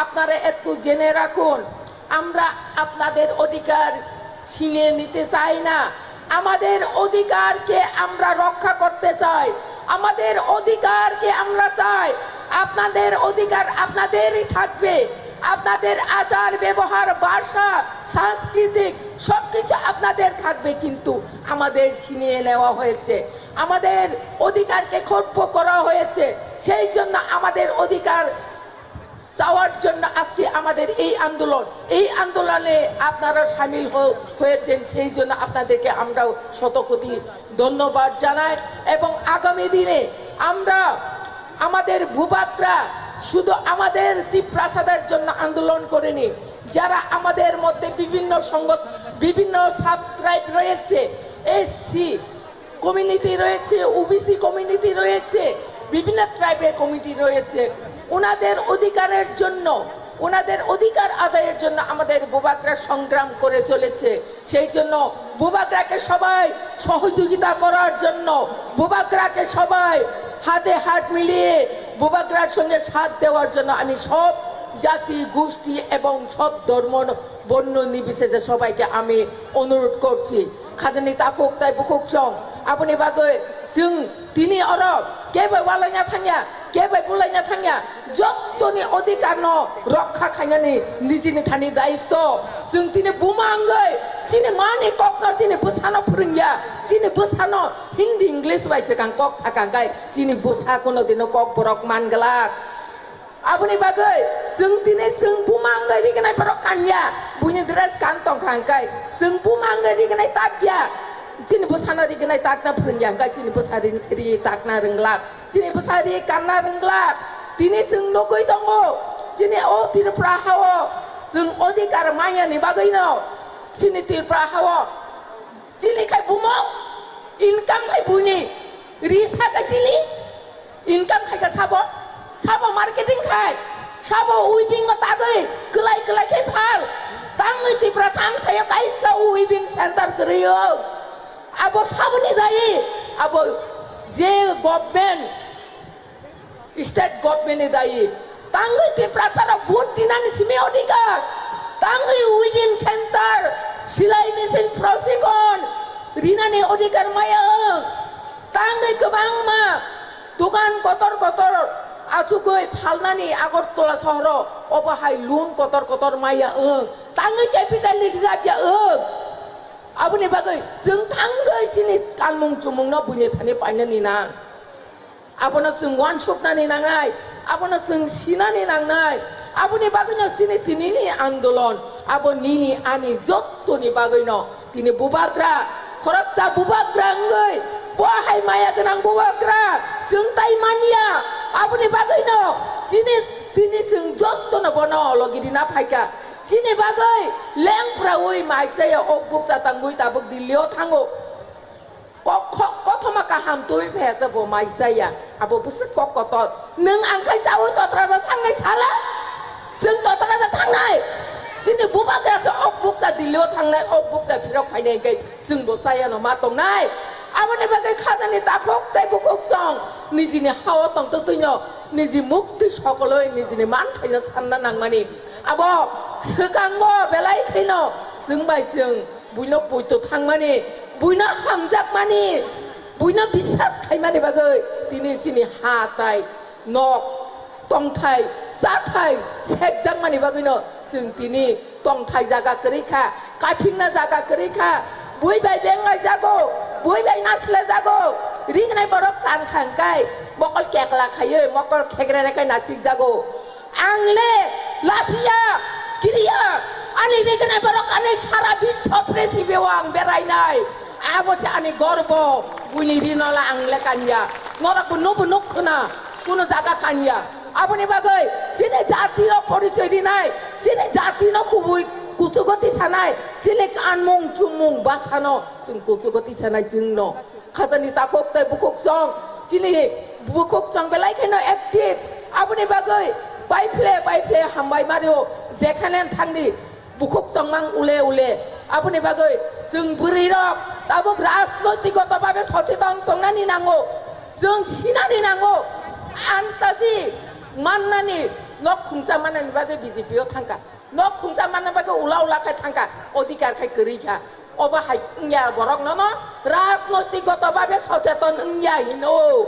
আপনারা একটু জেনে রাখুন, আমরা আপনাদের অধিকার ছিনিয়ে নিতে চাই না। আমাদের অধিকারকে আমরা রক্ষা করতে চাই, আমাদের অধিকারকে আমরা চাই। আপনাদের অধিকার আপনাদেরই থাকবে, আপনাদের আচার ব্যবহার, ভাষা, সাংস্কৃতিক সবকিছু আপনাদের থাকবে, কিন্তু আমাদের ছিনিয়ে নেওয়া হয়েছে। আমাদের অধিকারকে খর্ব করা হয়েছে, সেই জন্য আমাদের অধিকার চাওয়ার জন্য আজকে আমাদের এই আন্দোলন। এই আন্দোলনে আপনারা সামিল হ-, হয়েছেন, সেই জন্য আপনাদেরকে আমরাও শতকোটি ধন্যবাদ জানাই। এবং আগামী দিনে আমরা আমাদের ভূভাগরা শুধু আমাদের তিপ্রাসাদের জন্য আন্দোলন করেনি, যারা আমাদের মধ্যে বিভিন্ন সংগঠন, বিভিন্ন সাব ট্রাইব রয়েছে, এসসি কমিউনিটি রয়েছে, ওবিসি কমিউনিটি রয়েছে, বিভিন্ন ট্রাইবের কমিটি রয়েছে, ওনাদের অধিকারের জন্য, ওনাদের অধিকার আদায়ের জন্য আমাদের ভূভাগরা সংগ্রাম করে চলেছে। সেই জন্য ভূভাগরাকে সবাই সহযোগিতা করার জন্য, ভূভাগরাকে সবাই হাতে হাত মিলিয়ে ভূভাগরার সঙ্গে সাথ দেওয়ার জন্য আমি সব জাতি, গোষ্ঠী এবং সব ধর্ম, বর্ণ নির্বিশেষে সবাইকে আমি অনুরোধ করছি। Khajani takhuk tei bukhuk song, aboni bagwi chwng tini oro kebo walaina thangya, Kebai bulaina thangya, jottoni odhikar no rokha khainani nijini thani dayitto. Chwng tini buma wngwi chini mani kokno chini bwsano phwrwngya, chini bwsano Hindi English bai swkang kok sakang kai chini bwsa kuno dino kok borok man glak. Aboni bagwi chwng tini chwng buma wngwi rignai borok kanya, buini dress kan tongkha hwnkhe chwng buma wngwi rignai takya, chini bwsano rignai takna phwrwngya hwnkhe chini bwsa ri, ri takna rwnglak. Chini bwsa ri kanna rwnglak. Tini chwng nugwi tongo. Chini o Tripura hao chwng odhikar manyani bagwino chini Tripura hao chini khai bumung income khai buini ri saka chini income khai ka sabo, sabo marketing khai, sabo weaving o tagwi kwlai kwlai khai phal tangwi Tripura samsaya kaisa weaving center kwrwi o. Abo saboni dayi, abo je government, state government ni dayi. Tangwi Tiprasa rok vote rinani simi odhikar. Tangwi weaving center, silai machine prosikon rinani odhikar maya wng. Tangwi kwbangma dogan kotor kotor achugwi phalnani Agartala sohoro obo hai loan kotor kotor maya wng. Tangwi capital ni rijak ya wng. Aboni bagwi chwng thangwi chini kanmung chumungno buini thani painani nang. Abono chwng uansuknani nangnai, abono chwng sinani nangnai. Aboni bagwino chini tinini andolon, abo nini ani jottoni bagwino tini bubagra, khoroksa bubagra wngwi bo hai maya gwnang bubagra chwng tai manya. Aboni bagwino chini tini chwng jottono bono logi rina phaikha. Chini bagwi lengphraui maisaya ok bukcha tangwi tabuk Delhi-o thango. Kok, kok, kothoma kaham twi phaiya se bo maisaya. Abo bwswk kok kotor. Nwng ang khai chaui totra da thangnai sala? Chwng totra da thangnai? Chini bubagra se ok bukcha Delhi-o thangnai, ok bukcha phirok phainai hwnkhe chwng bo chaya no ma tongnai. Aboni bagwi khajani takhuk tei bukhuk song nijini hao tongtwtwino niji mukti sokoloi nijini manthaino sanna nangmani. Abo swkango belai kheno chwng bai chwng buino poito thangmani, buino hamjakmani, buino bisas khaimani bagwi tini chini ha tai nok tongthai chathai sekjakmani bagwino chwng tini tongthai jaga kwrwi kha, kaphikna jaga kwrwi kha, bui bai benglai jago, bui bai naslai jago, rignai borok kan kha hwnkhe mokol kekla khaiwi mokol khekrere khai nasik jago. Ang le lachiya, kiriya, ani rignai borok ani sara biswa prithibi o ang berainai. Abo se ani gorbo, buini rino la ang le kanya. Norok bo nubo nuk khna, kuno jaga kanya. Aboni bagwi chini jati no porichoi rinai, chini jati no kubui kuchugo tisanai, chini kanmung chumung basano chwng kuchugo tisanai chwngno. Khajani takhuk tei bukhuk song, chini bukhuk song belai kheno active. Aboni bagwi baiphle baiphle hambai mario, jekhane thangdi bukhuk song mang ule ule. Aboni bagwi chwng bwrwi rok tabuk rajnoitik goto babe socheton tongnani nango, chwng sinani nango. Antaji mannani nok khungsa mannani bagwi B J P o thangkha. Nok khungsa manna bagwi ula ula khai thangkha, odhikar khai kwrwi kha. Obo hai wngya borok nono rajnoitik goto babe socheton wngya hino.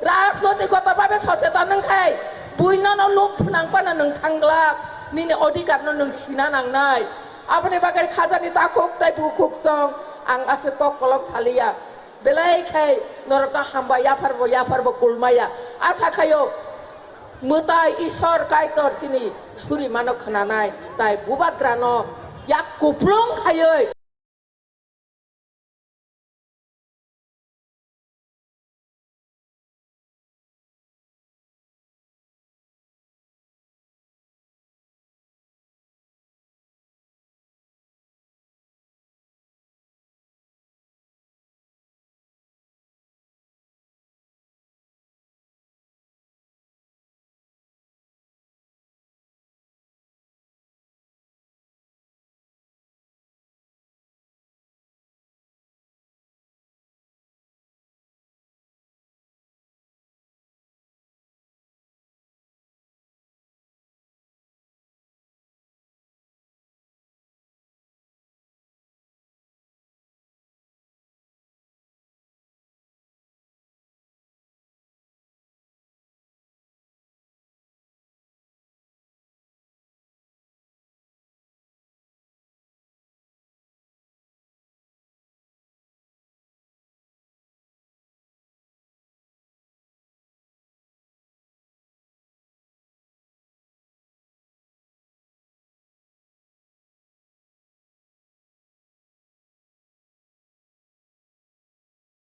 Rajnoitik goto babe socheton wngkhai bui nono luk phnang pano nwng thang glak, nini odhikar no nwng sina nangnai. Aboni bagwi khajani takhuk tei bukhuk song ang aswk kok kolok saliya. Belai khai norokno hambai, yapharbo, yapharbo kulmaya. Asa khaio mwtai Ishwar Kaitor chini suri mano khwnanai, tai bubagrano yak kuplung khaioi